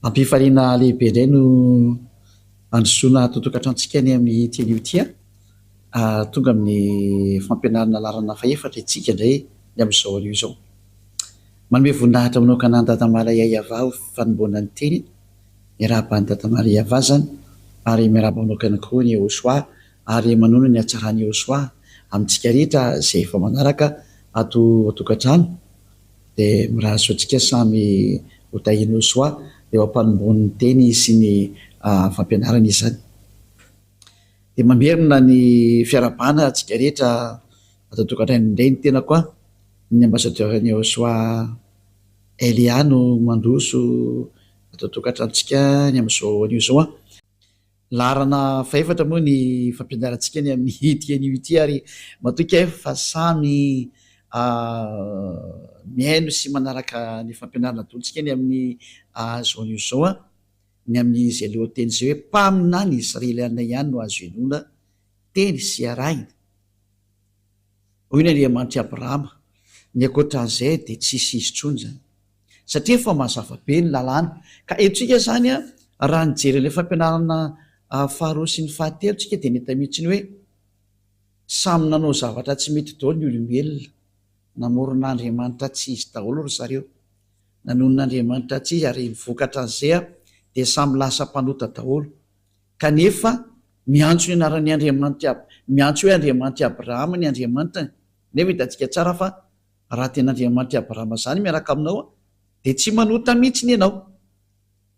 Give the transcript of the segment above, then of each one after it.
Ampifaliana lehibe indray no androsoana ato an-tokantranontsika ny amin'ity anio ity. Tonga amin'ny fampianarana laharana fahefatra isika indray ny amin'izao anio izao. Manome voninahitra manokana an'i Dada Malaya Yavah ho fanombohana ny teny. Miarahaba an'i Dada Malaya Yavah izany ary miarahaba manokana koa an'i Yehoshua ary manoana ny hatsaran'i Yehoshua amintsika rehetra izay efa manaraka ato an-tokantrano. Dia mirary soa antsika samy ho tahian'i Yehosua eo am-panombohany ny teny sy ny fampianarana izany. Dia mamerina ny fiarahabana antsika rehetra ato an-tokantrano indray ny tenako an, ny ambassadeur-n'i Yehosua Elia no mandroso ato an-tokantranontsika ny amin'izao anio izao an. Laharana fahefatra moa ny fampianarantsika ny amin'ity anio ity ary matoky aho fa samy mihaino sy manaraka ny fampianarana ataontsika ny amin'ny izao anio izao ny amin'izay lohateny izay hoe mpaminany Israeliana ihany no azo henoina teny sy arahina. Hoy ny Andriamanitr'i Abrahama, ny ankoatran'izay dia tsisy izy intsony izany. Satria efa mazava be ny lalàna. Ka eto tsika izany raha nijery ilay fampianarana faharoa sy ny fahatelo tsika dia nahita mihitsy ny hoe samy nanao zavatra tsy mety daholo ny olombelona. Namorona Andriamanitra tsy izy daholo ry zareo. Nanonona Andriamanitra tsy izy ary ny vokatra an'izay dia samy lasa mpanota daholo. Kanefa miantso ny anaran'ny Andriamanitra miantso hoe Andriamanitr'i Abrahama ny Andriamanitrany. Nefa hitantsika tsara fa raha tena Andriamanitr'i Abrahama izany miaraka aminao dia tsy manota mihitsiny ianao.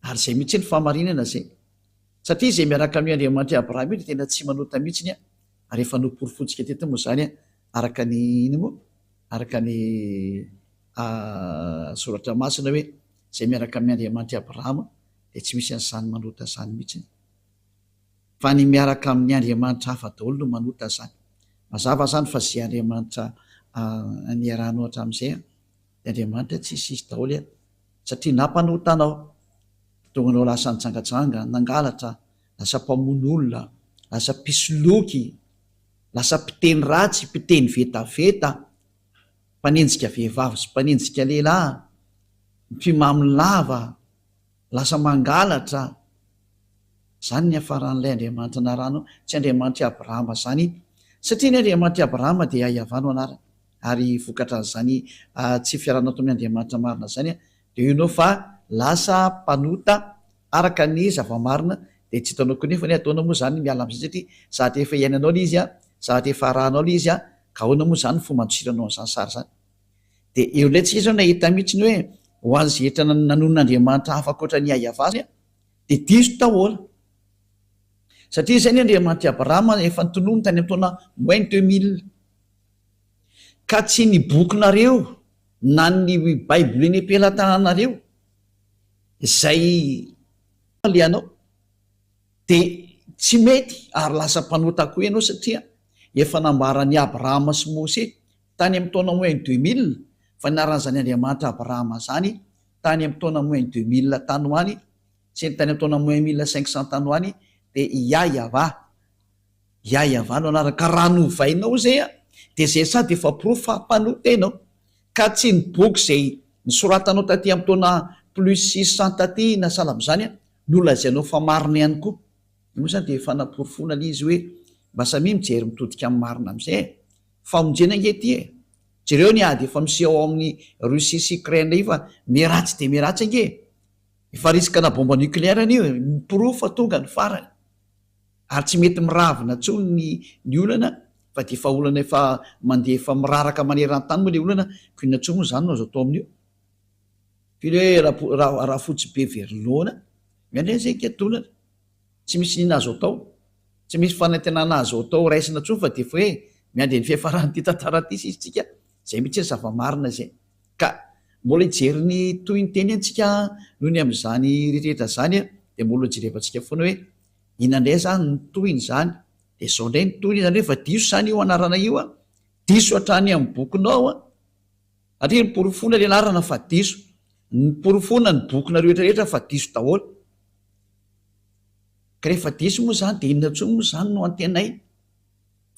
Ary izay mihitsy ny fahamarinana izay. Satria izay miaraka amin'io Andriamanitr'i Abrahama io dia tena tsy manota mihitsiny ary efa noporofointsika teto moa izany araka ny inona moa? Araka ny soratra masina hoe izay miaraka amin'ny Andriamanitr'i Abrahama dia tsy misy an'izany manota izany mihitsiny. Fa ny miaraka amin'ny andriamanitra hafa daholo no manota izany. Mazava izany fa izay andriamanitra niarahanao hatramin'izay dia andriamanitra tsisy izy daholo satria na mpanota anao, tonga anao lasa nijangajanga, nangalatra, lasa mpamono olona, lasa mpisoloky, lasa mpiteny ratsy, mpiteny vetaveta, mpanenjika vehivavy sy mpanenjika lehilahy, mpimamo lava, Lasa mangalatra. Izany ny niafaran'ilay Andriamanitra naranao. Tsy Andriamanitr'i Abrahama izany. Satria ny Andriamanitr'i Abrahama dia Yavah no anarany. Ary vokatran'izany tsy fialanao tamin'ny Andriamanitra marina izany dia io ianao fa lasa mpanota araka ny zava-marina dia tsy hitanao koa nefa ny ataonao moa izany miala amin'izay satria zavatra efa iainanao ilay izy, zavatra efa arahanao ilay izy ka ahoana moa izany ny fomba andosiranao an'izany sary izany. Dia eo indray tsika izao nahita mihitsy ny hoe ho an'izay rehetra nanonona Andriamanitra hafa ankoatra an'i Yavah dia diso daholo. Satria izay ny Andriamanitr'i Abrahama efa notononiny tany amin'ny taona moins de 2000. Ka tsy ny bokinareo na ny baiboly eny am-pelatananareo izay alehanao dia tsy mety ary lasa mpanota koa ianao satria efa nambaran'i Abrahama sy Mose Tany amin'ny taona moins 2000, fa ny anaran'izany Andriamanitra Abrahama izany, tany amin'ny taona moins 2000 tany ho any, sy ny tany amin'ny taona moins 1500 tany ho any, dia Yah Yavah. Yah Yavah no anarany. Ka raha novainao izay an, dia izay sady efa porofo fa mpanota ianao. Ka tsy ny boky izay nosoratanao taty amin'ny taona plus 600 taty na sahala amin'izany an, no lazainao fa marina ihany koa. Io moa izany dia fanaporofoana ilay izy hoe mba samia mijery mitodika amin'ny marina amin'izay e. Famonjena ange ity e! Jereo ny ady efa miseho ao amin'ny Russie sy Ukraine io fa miharatsy dia miharatsy ange e! Efa risque na bombe nucléaire anie io e! Ny porofo fa tonga ny farany. Ary tsy mety miravina intsony ny ny olana fa dia efa olana efa mandeha efa miraraka maneran-tany moa ilay olana ko inona intsony moa izany no azo atao amin'io? Firy hoe raha rafotsy be very laona, miandry an'izay hikatolana. Tsy misy inona azo atao. Tsy misy fanantenana azo atao raisina intsony fa dia efa hoe miandry ny fiafaran'ity tantara ity sisa isika. Izay mihitsy ny zava-marina izay. Ka mbola hijery ny tohiny teny antsika noho ny amin'izany rehetrarehetra izany dia mbola ho jerevantsika foana hoe inona indray izany ny tohiny izany. Dia izao indray ny tohiny izany hoe efa diso izany io anarana io an. Diso hatrany amin'ny bokinao an. Satria niporofoina ilay anarana fa diso. Niporofoina ny bokinareo rehetrarehetra fa diso daholo. Ka rehefa diso moa izany dia inona intsony moa izany no antenaina?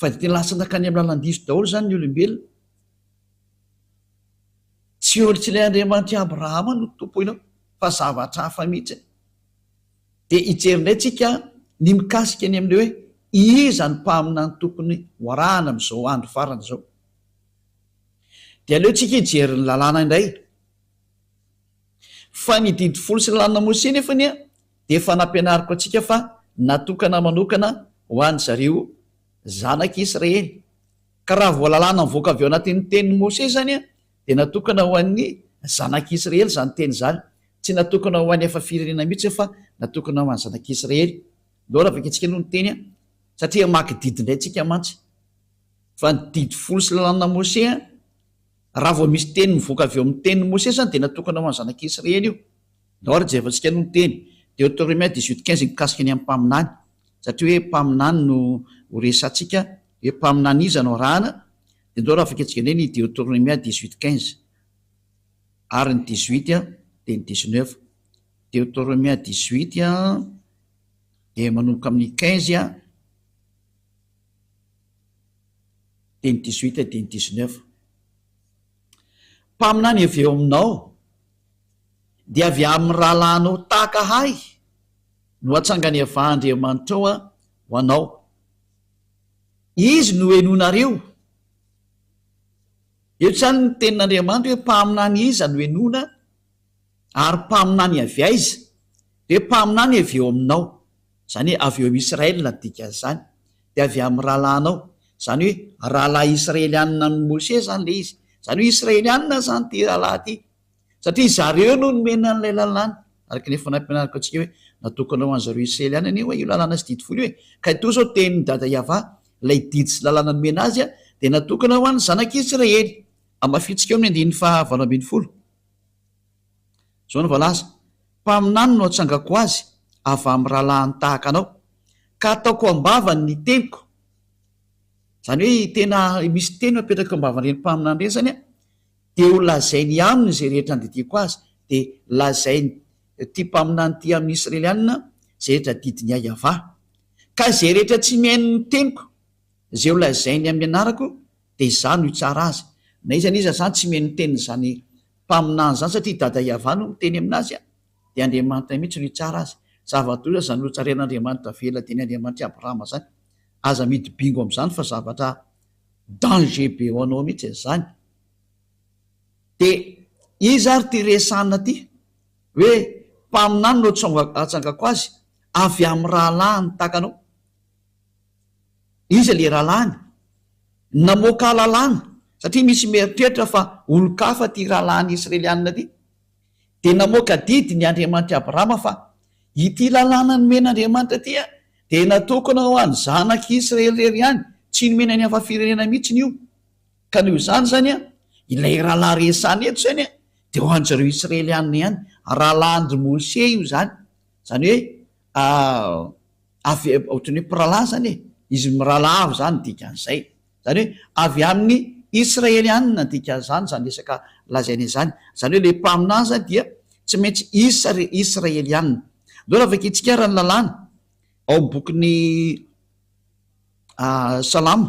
Fa dia tena lasa nankany amin'ny lalan-diso daholo izany ny olombelona. Tsy eo tsy ilay Andriamanitr'i Abrahama no tompoinao fa zavatra hafa mihitsy. Dia hijery indray tsika ny mikasika ny amin'ilay hoe iza ny mpaminany tokony ho arahana amin'izao andro farany izao. Dia aleo tsika hijery ny lalàna indray. Fa ny didy folo sy ny lalàna Mosesy nefa anie dia efa nampianariko antsika fa natokana manokana ho an-dry zareo zanak'i Israely. Ka raha vao lalàna mivoaka avy ao anatin'ny tenin'i Mosesy izany dia natokana ho an'ny zanak'i Israely izany teny izany. Tsy natokana ho an'ny hafa firenena mihitsy fa natokana ho an'ny zanak'i Israely. Ndao raha vakintsika aloha ny teny satria hamaky didy indray tsika mantsy. Fa ny didy folo sy lalàna Mosesy raha vao misy teny mivoaka avy ao amin'ny tenin'i Mosesy izany dia natokana ho an'ny zanak'i Israely io. Ndao ary jerevantsika aloha ny teny. Deoteronomia 18 15 mikasika ny amin'ny mpaminany. Satria hoe mpaminany no ho resatsika, hoe mpaminany iza no arahana, dia ndao raha vakintsika indray ny Deoteronomia 18 15 ary ny 18 dia ny 19. Deoteronomia 18 dia manomboka amin'ny 15 dia ny 18 dia ny 19. Mpaminany avy eo aminao dia avy amin'ny rahalahinao tahaka ahy no hatsangany Yavah Andriamanitrao ho anao. Izy no henoinareo. Eo izany ny tenin'Andriamanitra hoe mpaminany iza no henoina ary mpaminany avy aiza? Dia hoe mpaminany avy eo aminao. Izany hoe avy eo amin'i Israel ny dikan'izany. Dia avy amin'ny rahalahinao. Izany hoe rahalahy israelianina amin'i Mosesy izany ilay izy. Izany hoe israelianina izany ity rahalahy ity. Satria zareo no nomena an'ilay lalàna. Araka ny efa nampianariko antsika hoe natokana ho an'zareo Israeliana anie hoe io lalàna sy didy folo io e. Ka itoa izao tenin'i Dada Yavah, ilay didy sy lalàna nomena azy dia natokana ho an'ny zanak'Israely. Hamafintsika eo amin'ny andininy faha 18. Izao no voalaza, Mpaminany no hatsangako azy avy amin'ny rahalahiny tahaka anao, ka hataoko am-bavany ny teniko. Izany hoe tena misy teny apetraka eo am-bavan'ireny mpaminany ireny izany an, dia ho lazainy aminy izay rehetra andidiako azy, dia lazain' ity mpaminany ity amin' ny Israeliana izay rehetra didin' i Iavah. Ka izay rehetra tsy mihaino ny teniko, izay ho lazainy amin' ny anarako, dia izaho no hitsara azy. Na iza na iza izany tsy mihaino ny tenin' izany mpaminany izany, satria i Dada Iavah no miteny amin' azy, dia Andriamanitra mihitsy no hitsara azy. Zava-doza izany notsarain' Andriamanitra velona dia ny Andriamanitr' i Abrahama izany. Aza midy bingo amin' izany fa zavatra danger be ho anao mihitsy izany. Dia iza ary ity resahana ity? Hoe mpaminany no atsangako azy avy amin'ny rahalahiny tahaka anao. Iza ilay rahalahiny? Namoaka lalàna, satria misy mieritreritra fa olon-kafa ity rahalahiny Israelianina ity. Dia namoaka didy ny Andriamanitr'i Abrahama fa ity lalàna nomen'Andriamanitra ity dia natokana ho an'ny zanak'i Israely irery ihany, tsy nomena ny hafa firenena mihitsy io. Ka noho izany izany an, ilay rahalahy resahina eto izany an, dia ho an-dry zareo Israelianina ihany, rahalahin-dry Moshe io izany, izany hoe avy, ohatran'ny hoe mpirahalahy izany e, izy mirahalahy avy izany ny dikan'izay, izany hoe avy amin'ny Israelianina ny dikan'izany, izany resaka lazaina izany, izany hoe ilay mpaminany izany dia tsy maintsy Israelianina. Ndao raha vakintsika ary ny lalàna ao amin'ny bokin'ny Salamo.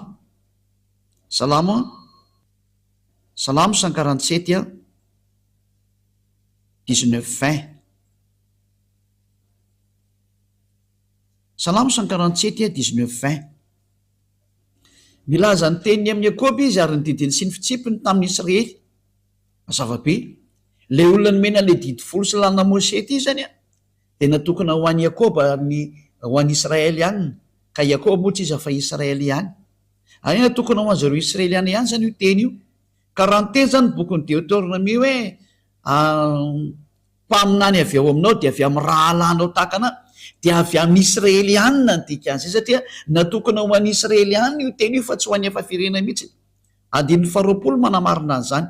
Salamo an, Salamo 147 an, 19 20. Salamo 147 an, 19 20. Milaza ny teniny amin'i Jakoba izy ary ny didiny sy ny fitsipiny tamin'i Israely. Mazava be. Ilay olona nomena an'ilay didy folo sy lalàna Moshe ity izany an, dia natokana ho an'i Jakoba ary ny ho an'i Israely ihany. Ka Jakoba moa tsy iza fa Israely ihany. Ary natokana ho an'zareo Israeliana ihany izany io teny io. Ka raha niteny izany ny bokin'ny Deoteronomia hoe mpaminany avy ao aminao dia avy amin'ny rahalahinao tahaka anà, dia avy amin'ny Israeliana ny dikan'izay satria natokana ho an'ny Israeliana io teny io fa tsy ho an'ny hafa firenena mihitsy. Andininy faharoapolo manamarina an'izany.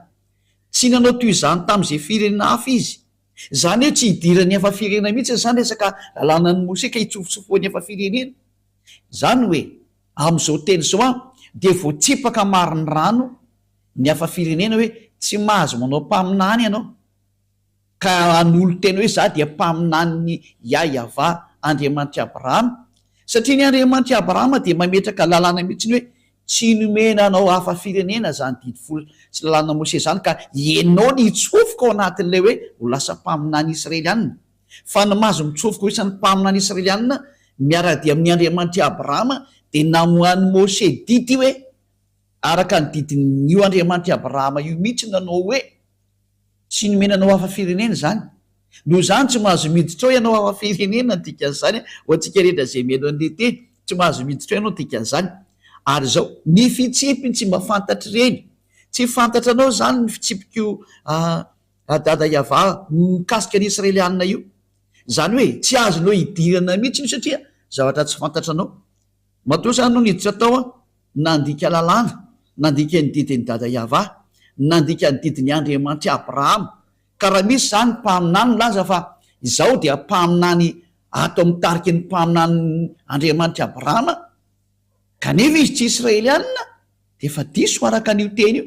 Tsy nanao toy izany tamin'izay firenena hafa izy. Izany hoe tsy hidiran'ny hafa firenena mihitsy izany resaka lalànan'i Moshe ka hitsofotsofohan'ny hafa firenena. Izany hoe Amin'izao teny izao an, dia voatsipaka marinrano ny hafa firenena hoe tsy mahazo manao mpaminany ianao, ka hanolo-tena hoe izaho dia mpaminanin'i Yah-Yavah Andriamanitr'i Abrahama, satria ny Andriamanitr'i Abrahama dia mametraka lalàna mihitsy hoe tsy nomena anao hafa firenena izany didy folo sy lalàna Mosesy izany, ka ianao no hitsofoka ao anatin'ilay hoe ho lasa mpaminany Israelianina. Fa ny mahazo mitsofoka ho isan'ny mpaminany Israelianina miara-dia amin'ny Andriamanitr'i Abrahama dia namoahan'i Moshe didy hoe, araka ny didin'io Andriamanitr'i Abrahama io mihitsy nanao hoe, Tsy nomena anao hafa firenena izany. Noho izany tsy mahazo miditra ao ianao hafa firenena ny dikan'izany ho antsika rehetra izay mihaino an'ilay teny. Tsy mahazo miditra ao ianao ny dikan'izany. Ary izao, ny fitsipiny tsy mba fantatr'ireny. Tsy fantatranao izany ny fitsipik'io Dada Yavah mikasika ny Israelianina io. Izany hoe tsy azonao idirana mihitsy io satria zavatra tsy fantatranao. Matoa izany no niditra tao aho, nandika lalàna, nandika ny didin'i Dada Yavah, nandika ny didin'i Andriamanitr'i Abrahama. Ka raha misy izany mpaminany milaza fa izaho dia mpaminany ato amin'ny tariky ny mpaminanin'i Andriamanitr'i Abrahama, kanefa izy tsy Israelianina, dia efa diso araka an'io teny io.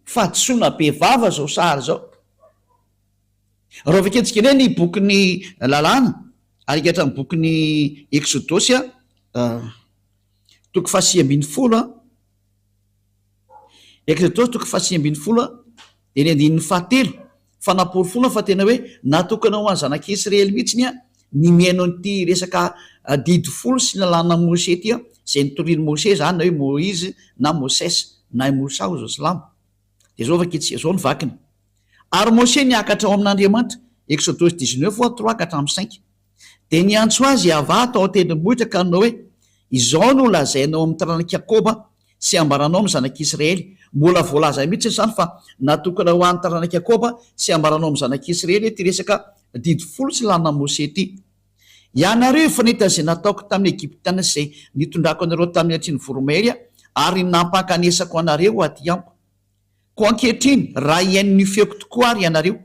Fahadisoana be vava izao sary izao. Raha vakintsika indray ny bokin'ny Lalàna, ary ka hatramin'ny bokin'ny Eksodosy, toko fahasivy ambin'ny folo, Eksodosy toko fahasivy ambin'ny folo, dia ny andininy fahatelo, fanaporofoana fa tena hoe natokana ho an'ny zanak'Israely mihitsy ny ny mihaino an'ity resaka didy folo sy lalàna Moshe ity, izay notorian'i Moshe izany, na hoe Moïse na Moses na i Moussa hoy izao silamo. Dia izao vakintsika, izao no vakiny. Ary Moshe niakatra ao amin'Andriamanitra, Eksodosy dix-neuf trois ka hatramin'ny cinq. Dia niantso azy Yavah tao an-tendrombohitra ka nanao hoe, Izao no lazainao amin'ny taranak'i Jakoba sy ambaranao amin'ny zanak'Israely. Mbola voalaza mihitsy izany fa natokana ho an'ny taranak'i Jakoba sy ambaranao amin'ny zanak'Israely ity resaka didy folo sy lalàna Moshe ity. Ianareo efa nahita izay nataoko tamin'ny Egyptiana sy izay nitondrako anareo tamin'ny hatrin'ny voromahery ary nampankanesako anareo aty amiko. Koa ankehitriny, raha hihaino ny feoko tokoa àry ianareo,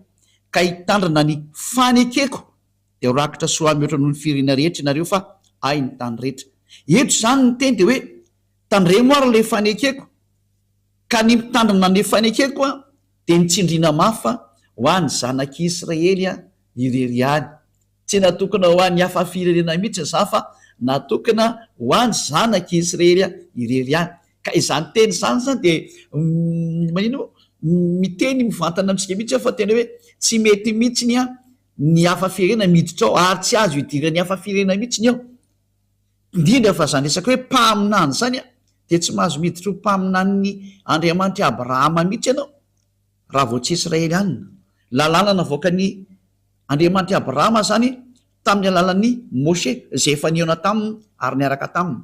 ka hitandrina ny fanekeko, dia ho rakitra soa mihoatra noho ny firenena rehetra ianareo, fa Ahy ny tany rehetra. Eto izany ny teny dia hoe, Tandremo àry ilay fanekeko. Ka ny mitandrina ny fanekeko dia ny tsindriana mafy fa ho an'ny zanak'Israely irery ihany. Tsy natokana ho an'ny hafa firenena mihitsy izany fa natokana ho an'ny zanak'Israely irery ihany. Ka izany teny izany izany dia manino moa? Miteny mivantana amintsika mihitsy aho fa tena hoe tsy mety mihitsy ny hafa firenena miditra ao ary tsy azo idiran'ny hafa firenena mihitsy ny ao. Indrindra fa izany resaka hoe mpaminany izany dia tsy mahazo miditra ho mpaminanin'i Andriamanitr'i Abrahama mihitsy ianao raha vao tsy Israelianina. Lalàna navoakan'i Andriamanitr'i Abrahama izany tamin'ny alalan'i Moshe izay efa nihaona taminy ary niaraka taminy.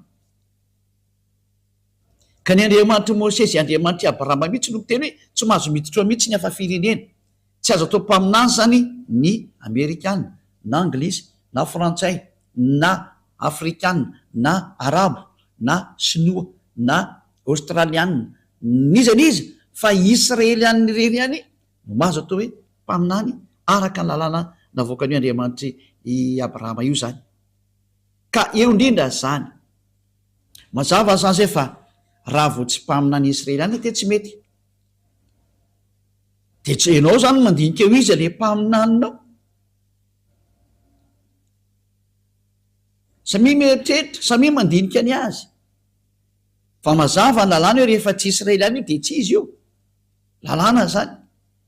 Ka ny Andriamanitr'i Moshe izay Andriamanitr'i Abrahama mihitsy no miteny hoe tsy mahazo miditra ao mihitsy ny hafa firenena. Tsy azo atao mpaminany izany ny Amerikana na Anglisy na Frantsay na Afrikana na Arabo na Sinoa na Aostraliana n'iza n'iza fa Israeliana irery ihany no mahazo atao hoe mpaminany araka ny lalàna navoakan'io Andriamanitr'i Abrahama io izany. Ka eo indrindra izany. Mazava izany izay fa raha vao tsy mpaminany Israeliana dia tsy mety. Dia tsy ianao izany mandinika eo iza ilay mpaminaninao. Samia mieritreritra, samia mandinika ny azy. Fa mazava ny lalàna hoe rehefa tsy Israeliana io dia tsy izy io. Lalàna izany.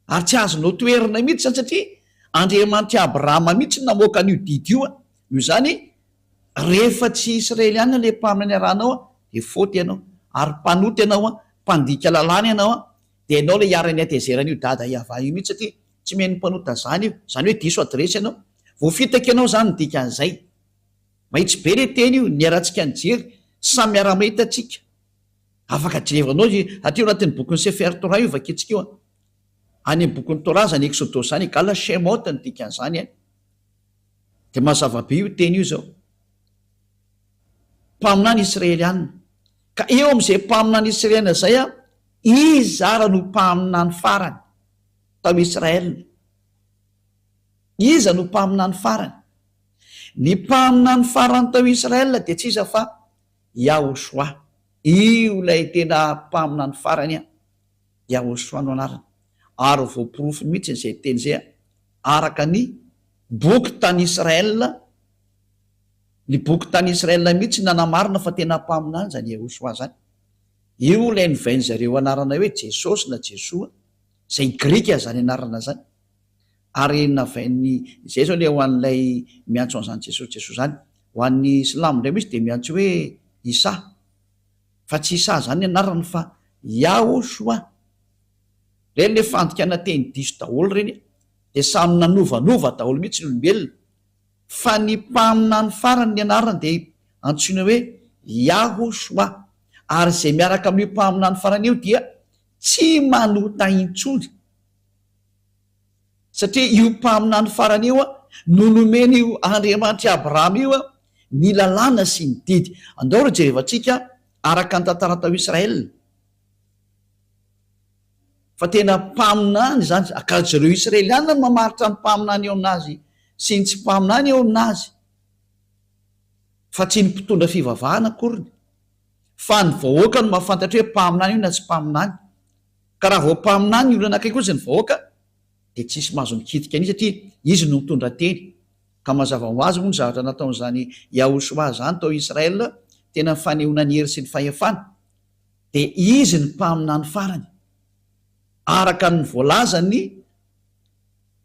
Ary tsy azonao toherina mihitsy izany satria Andriamanitr'i Abrahama mihitsy no namoaka an'io didy io. Noho izany, rehefa tsy Israeliana ilay mpaminany arahanao dia faute ianao. Ary mpanota ianao, mpandika lalàna ianao, dia ianao ilay iharan'ny hatezeran'io dada Yavah io mihitsy satria tsy mihaino mpanota izany io. Izany hoe diso adiresy ianao. Voafitaka ianao izany ny dikan'izay. Mahitsy be ilay teny io, niarahantsika nijery, samy miara-mahita tsika. Afaka jerevanao io aty ao anatin'ny bokin'ny Sefer Torah io vakintsika io an. Any amin'ny bokin'ny Torah izany Exodosy izany, egal Shemot ny dikan'izany any. Dia mazava be io teny io izao. Mpaminany Israelianina. Ka eo amin'izay mpaminany Israelianina izay an, iza ara no mpaminany farany tao Israel? Iza no mpaminany farany? Ny mpaminany farany tao Israel dia tsy iza fa Yahoshuah. Io ilay tena mpaminany farany an! Yahoshuah no anarany. Ary voaporofo mihitsy izay teny izay araka ny boky tany Israel, ny boky tany Israel mihitsy nanamarina fa tena mpaminany izany Yahoshuah izany. Io ilay novain-dry zareo anarana hoe Jesosy na Jesoa, izay grika izany anarana izany. Ary navain'ny, izay izao ilay ho an'ilay miantso an'izany Jesosy Jesosy izany. Ho an'ny silamo indray moa izy dia miantso hoe Issa. Fa tsy Issa izany ny anarany fa Yahoshua. Ireny ilay fandikana teny diso daholo ireny dia samy nanovanova daholo mihitsy ny olombelona. Fa ny mpaminany farany ny anarany dia antsoina hoe Yahoshua. Ary izay miaraka amin'io mpaminany farany io dia tsy manota intsony. Satria io mpaminany farany io no nomen'io Andriamanitr'i Abrahama io ny lalàna sy ny didy. Andao ry jerevantsika araka ny tantara tao Israel. Fa tena mpaminany izany, ka zareo Israeliana no mamaritra ny mpaminany eo aminazy sy ny tsy mpaminany eo aminazy. Fa tsy ny mpitondra fivavahana akoriny. Fa ny vahoaka no mahafantatra hoe mpaminany io na tsy mpaminany. Ka raha vao mpaminany ny olona anakaiky ozy ny vahoaka dia tsisy mahazo mikitika an'izy satria izy no mitondra teny. Ka mazava ho azy moa ny zavatra nataon'izany Yahoshuah izany tao Israel tena fanehoana ny hery sy ny fahefana dia izy ny mpaminany farany araka ny voalazan'ny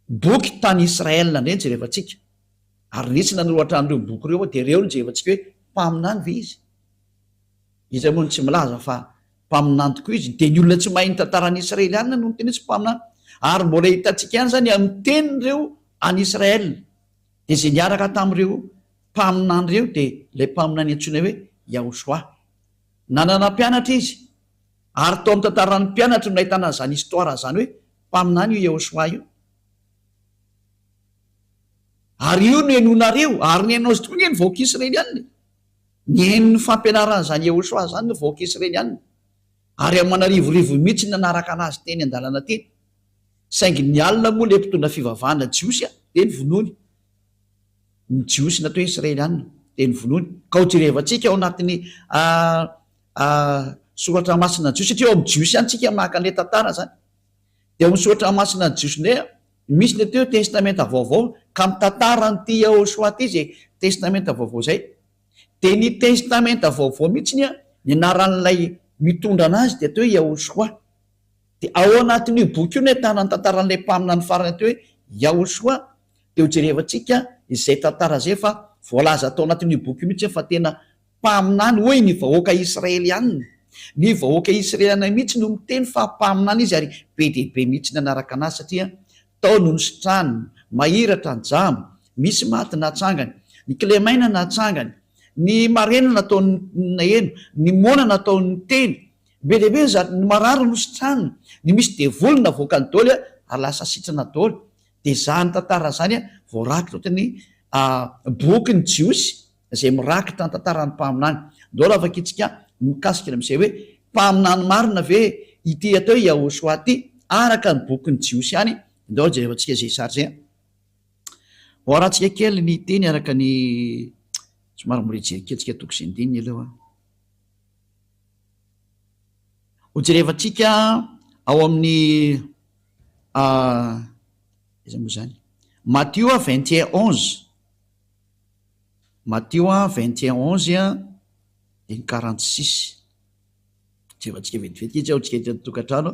boky tany Israel indray no jerevantsika. Ary nisy nanoratra an'ireo boky ireo dia ireo no jerevantsika hoe mpaminany ve izy? Iza moa no tsy milaza fa mpaminany tokoa izy? Dia ny olona tsy mahay ny tantaran'i Israeliana no miteny hoe tsy mpaminany. Ary mbola hitantsika ihany izany amin'ny tenin'ireo any Israel. Dia izay niaraka tamin'ireo mpaminany ireo dia ilay mpaminany antsoina hoe Yahoshuah. Nanana mpianatra izy. Ary tao amin'ny tantaran'ny mpianatra no nahitana an'izany histoire izany hoe mpaminany io Yahoshuah io. Ary io no henoinareo, ary nihaino azy tokoa anie ny vahoaka Israeliana e. Nihaino ny fampianaran'izany Yehoshuah izany ny vahoaka Israeliana, ary aman'arivorivony mihitsy ny nanaraka an'azy teny an-dalana teny. Saingy ny alina moa ilay mpitondra fivavahana jiosy dia novonoiny. Ny jiosy natao hoe Israeliana dia novonoiny. Ka ho jerevantsika ao anatin'ny soratra masina jiosy, satria ao amin'ny jiosy ihany tsika maka an'ilay tantara izany. Dia ao amin'ny soratra masina jiosy indray misy ny atao hoe testamenta vaovao ka mitantara an'ity Yahoshuah ity izay testamenta vaovao izay. Dia ny testamenta vaovao mihitsy ny ny anaran'ilay mitondra anazy dia atao hoe Yahoshuah. Dia ao anatin'io boky io no ahitana ny tantaran'ilay mpaminany farany atao hoe Yahoshuah. Dia ho jerevantsika izay tantara izay fa voalaza tao anatin'io boky io mihitsy fa tena Mpaminany, hoy ny vahoaka Israelianina. Ny vahoaka Israeliana mihitsy no miteny fa mpaminany izy ary be dia be mihitsy nanaraka anazy satria tao no nositrany, mahiratra ny jamba, misy maty natsangany, ny kilemaina natsangany, ny marenina nataony naheno, ny moana nataony niteny, be dia be ny zavatra, ny marary nositraniny, ny misy devoly navoakany daholo ary lasa sitrana daholo. Dia izany tantara izany voarakitra ao anatin'ny bokin'ny Jiosy. izay mirakitra ny tantaran'ny mpaminany. Ndao raha vakintsika mikasika ny amin'izay hoe mpaminany marina ve ity atao hoe Yahoshuah ity araka ny bokin'ny Jiosy ihany. Ndao jerevantsika izay sary izay. Ho arahantsika kely ny teny araka ny somary mbola hijery kely tsika toko sy andininy aloha. Ho jerevantsika ao amin'ny aiza moa izany? Matio 21 11. Matio 21 11 dia ny 46. Jerevantsika vetivety kely, tsy ao tsika eto an-tokantrano.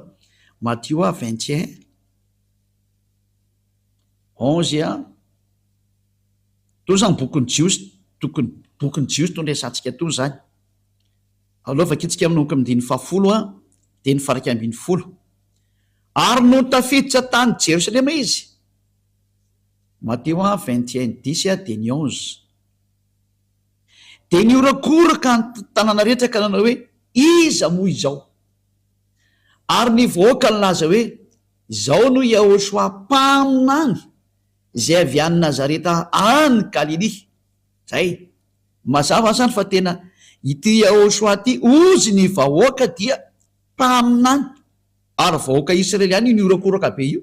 Matio 21 11 Toa izany bokin'ny Jiosy, tokony bokin'ny Jiosy no resahantsika toa izany. Aleo vakintsika manomboka amin'ny andininy fahafolo dia ny faha 11. Ary nony tafiditra tany Jerosalema izy, Matio 21 dix dia ny onze. Dia nihorakoraka ny tanàna rehetra ka nanao hoe, Iza moa izao? Ary ny vahoaka nilaza hoe, Izao no Yahoshuah mpaminany izay avy any Nazareta any Galilia. Izay. Mazava izany fa tena ity Yahoshuah ity, hozy ny vahoaka dia mpaminany. Ary vahoaka Israeliana io nihorakoraka be io.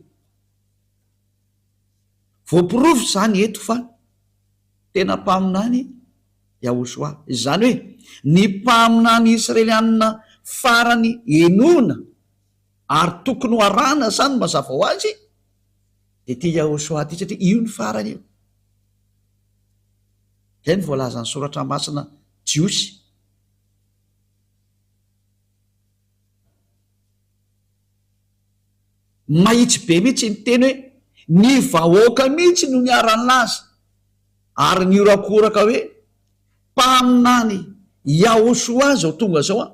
Voaporofo izany eto fa tena mpaminany Yahoshuah. Izany hoe ny mpaminany Israelianina farany henoina ary tokony ho arahana izany mazava ho azy dia ity Yahoshuah ity satria io ny farany io. Izay no voalazan'ny soratra masina jiosy. Mahitsy be mihitsy ny teny hoe. Ny vahoaka mihitsy no niara-nilaza ary nihorakoraka hoe, Mpaminany Yahoshuah izao tonga izao an,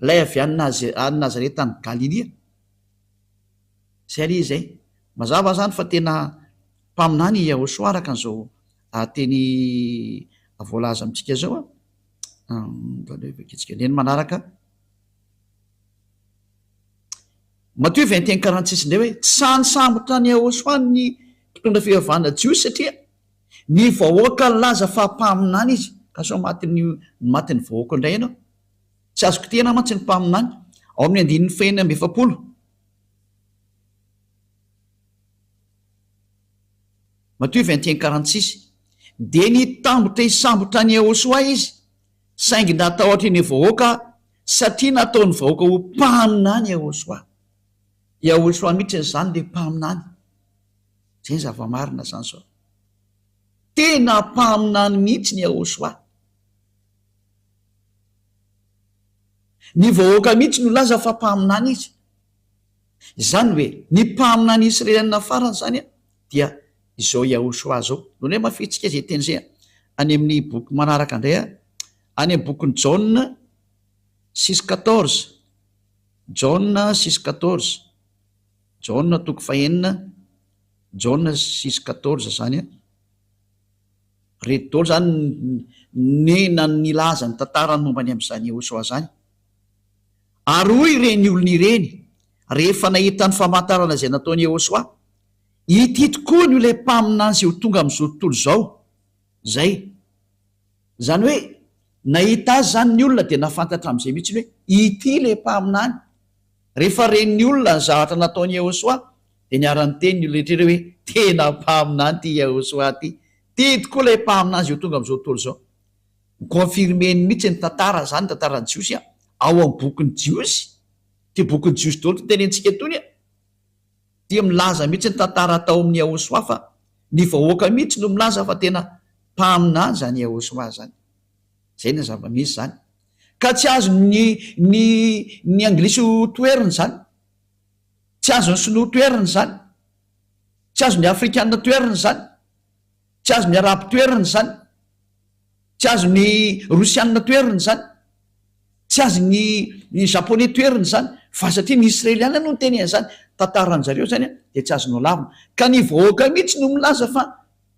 ilay avy any any Nazareta any Galilia. Izay anie izay. Mazava izany fa tena mpaminany i Yahoshuah araka an'izao teny voalaza amintsika izao an. Aleo vakintsika indray ny manaraka. Matio 21 46 indray hoe, Tsy sahy nisambotra an'i Yahoshuah ny mpitondra fivavahana jiosy satria ny vahoaka nilaza fa mpaminany izy. Ka sao matin'ny matin'ny vahoaka indray ianao. Tsy azo kitihina mantsy ny mpaminany. Ao amin'ny andininy fahenina amby 40. Matio 21 46 Dia nitambotra hisambotra an'i Yahoshuah izy, saingy natahotra ny vahoaka satria nataon'ny vahoaka ho mpaminany Yahoshuah. Yahoshuah mihitsy izany ilay mpaminany. Izay ny zava-marina izany izao. Tena mpaminany mihitsy ny Yahoshuah. Ny vahoaka mihitsy no nilaza fa mpaminany izy. Izany hoe, ny mpaminany Israeliana farany izany dia izao Yahoshuah izao. Ndao indray mafitsika izay teny izay any amin'ny boky manaraka indray, any amin'ny bokin'i Jaona six quatorze. Jaona six quatorze. Jaona toko fahenina, Jaona six quatorze izany. Ireto daholo izany ny na nilaza ny tantarany momba ny amin'izany Yehosua izany. Ary hoy ireny olona ireny, rehefa nahita ny famantarana izay nataon'i Yehosua, Ity tokoa no ilay mpaminany izay ho tonga amin'izao tontolo izao. Izay. Izany hoe, nahita azy izany ny olona dia nahafantatra amin'izay mihitsy hoe, ity ilay mpaminany. Rehefa ren'ny olona ny zavatra nataon'i Yehosua, dia niara-niteny ny olona rehetra ireo hoe, Tena mpaminany ity Yehosua ity. Ity tokoa ilay mpaminany izay ho tonga amin'izao tontolo izao. Mi-confirmer-ny mihitsy ny tantara izany, ny tantaran'ny Jiosy, ao amin'ny bokin'ny Jiosy. Ity bokin'ny Jiosy daholo ity tenentsika itony. Dia milaza mihitsy ny tantara atao amin'i Yehosua fa ny vahoaka mihitsy no milaza fa tena mpaminany izany Yehosua izany. Izay ny zava-misy izany. Ka tsy azon'ny ny ny anglisy ho toherina izany. Tsy azon'ny sinoa toherina izany. Tsy azon'ny afrikana toherina izany. Tsy azon'ny arabo toherina izany. Tsy azon'ny rosiana toherina izany. Tsy azon'ny ny japonais toherina izany. Fa satria ny israeliana no niteny an'izany, tantaran-jareo izany dia tsy azonao lavina. Ka ny vahoaka mihitsy no milaza fa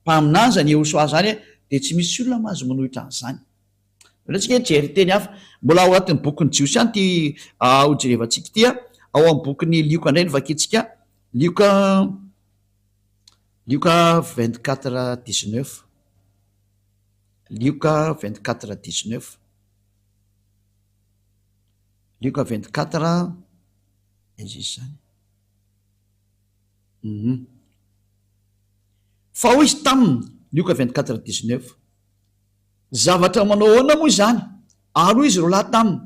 mpaminany izany Yehosua izany dia tsy misy olona mahazo manohitra an'izany. Aleo tsika hijery teny hafa. Mbola ao anatin'ny bokin'ny Jiosy ihany ity hojerevantsika ity. Ao amin'ny bokin'ny Lioka indray no vakintsika. Lioka Lioka 24 19. Lioka 24 19. Lioka 24 aiza izy izany? Hum. Fa hoy izy taminy, Lioka 24 19. Zavatra manao ahoana moa izany? Ary hoy izy roalahy taminy,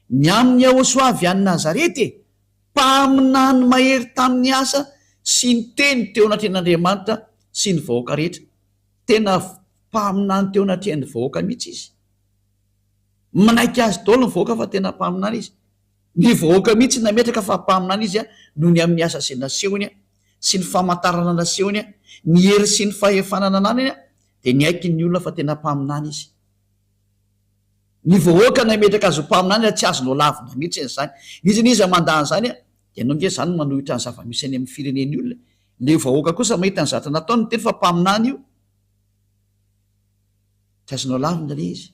Ny amin'i Yahoshuah avy any Nazareta e, mpaminany mahery tamin'ny asa sy ny teny teo anatrehan'Andriamanitra sy ny vahoaka rehetra. Tena mpaminany teo anatrehan'ny vahoaka mihitsy izy. Manaiky azy daholo ny vahoaka fa tena mpaminany izy. Ny vahoaka mihitsy nametraka fa mpaminany izy noho ny amin'ny asa izay nasehony sy ny famantarana nasehony, ny hery sy ny fahefana nananany dia niaiky ny olona fa tena mpaminany izy. Ny vahoaka nametraka azy ho mpaminany ary tsy azonao lavina mihitsy an'izany. N'iza n'iza mandà an'izany dia ianao nge izany manohitra ny zava-misy any amin'ny firenen'ny olona e. Ilay vahoaka kosa mahita ny zavatra nataony miteny fa mpaminany io. Tsy azonao lavina ilay izy.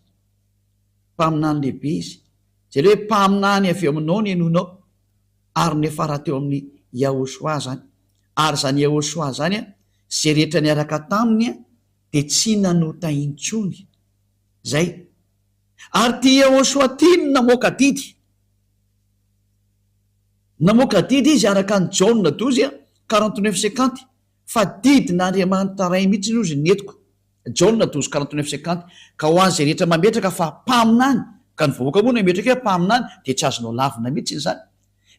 Mpaminany lehibe izy. Izay ilay hoe mpaminany avy eo aminao ny henoinao. Ary niafara teo amin'i Yahoshuah izany. Ary izany Yahoshuah izany, izay rehetra niaraka taminy dia tsy nanota intsony. Izay. Ary ity Yahoshuah ity no namoaka didy. Namoaka didy izy araka an'i Jaona douze, 49 50, fa didin'Andriamanitra Ray mihitsy hozy ny entiko. Jaona douze 49 50, ka ho an'izay rehetra mametraka fa mpaminany, ka ny vahoaka moa nametraka hoe mpaminany, dia tsy azonao lavina mihitsy izany.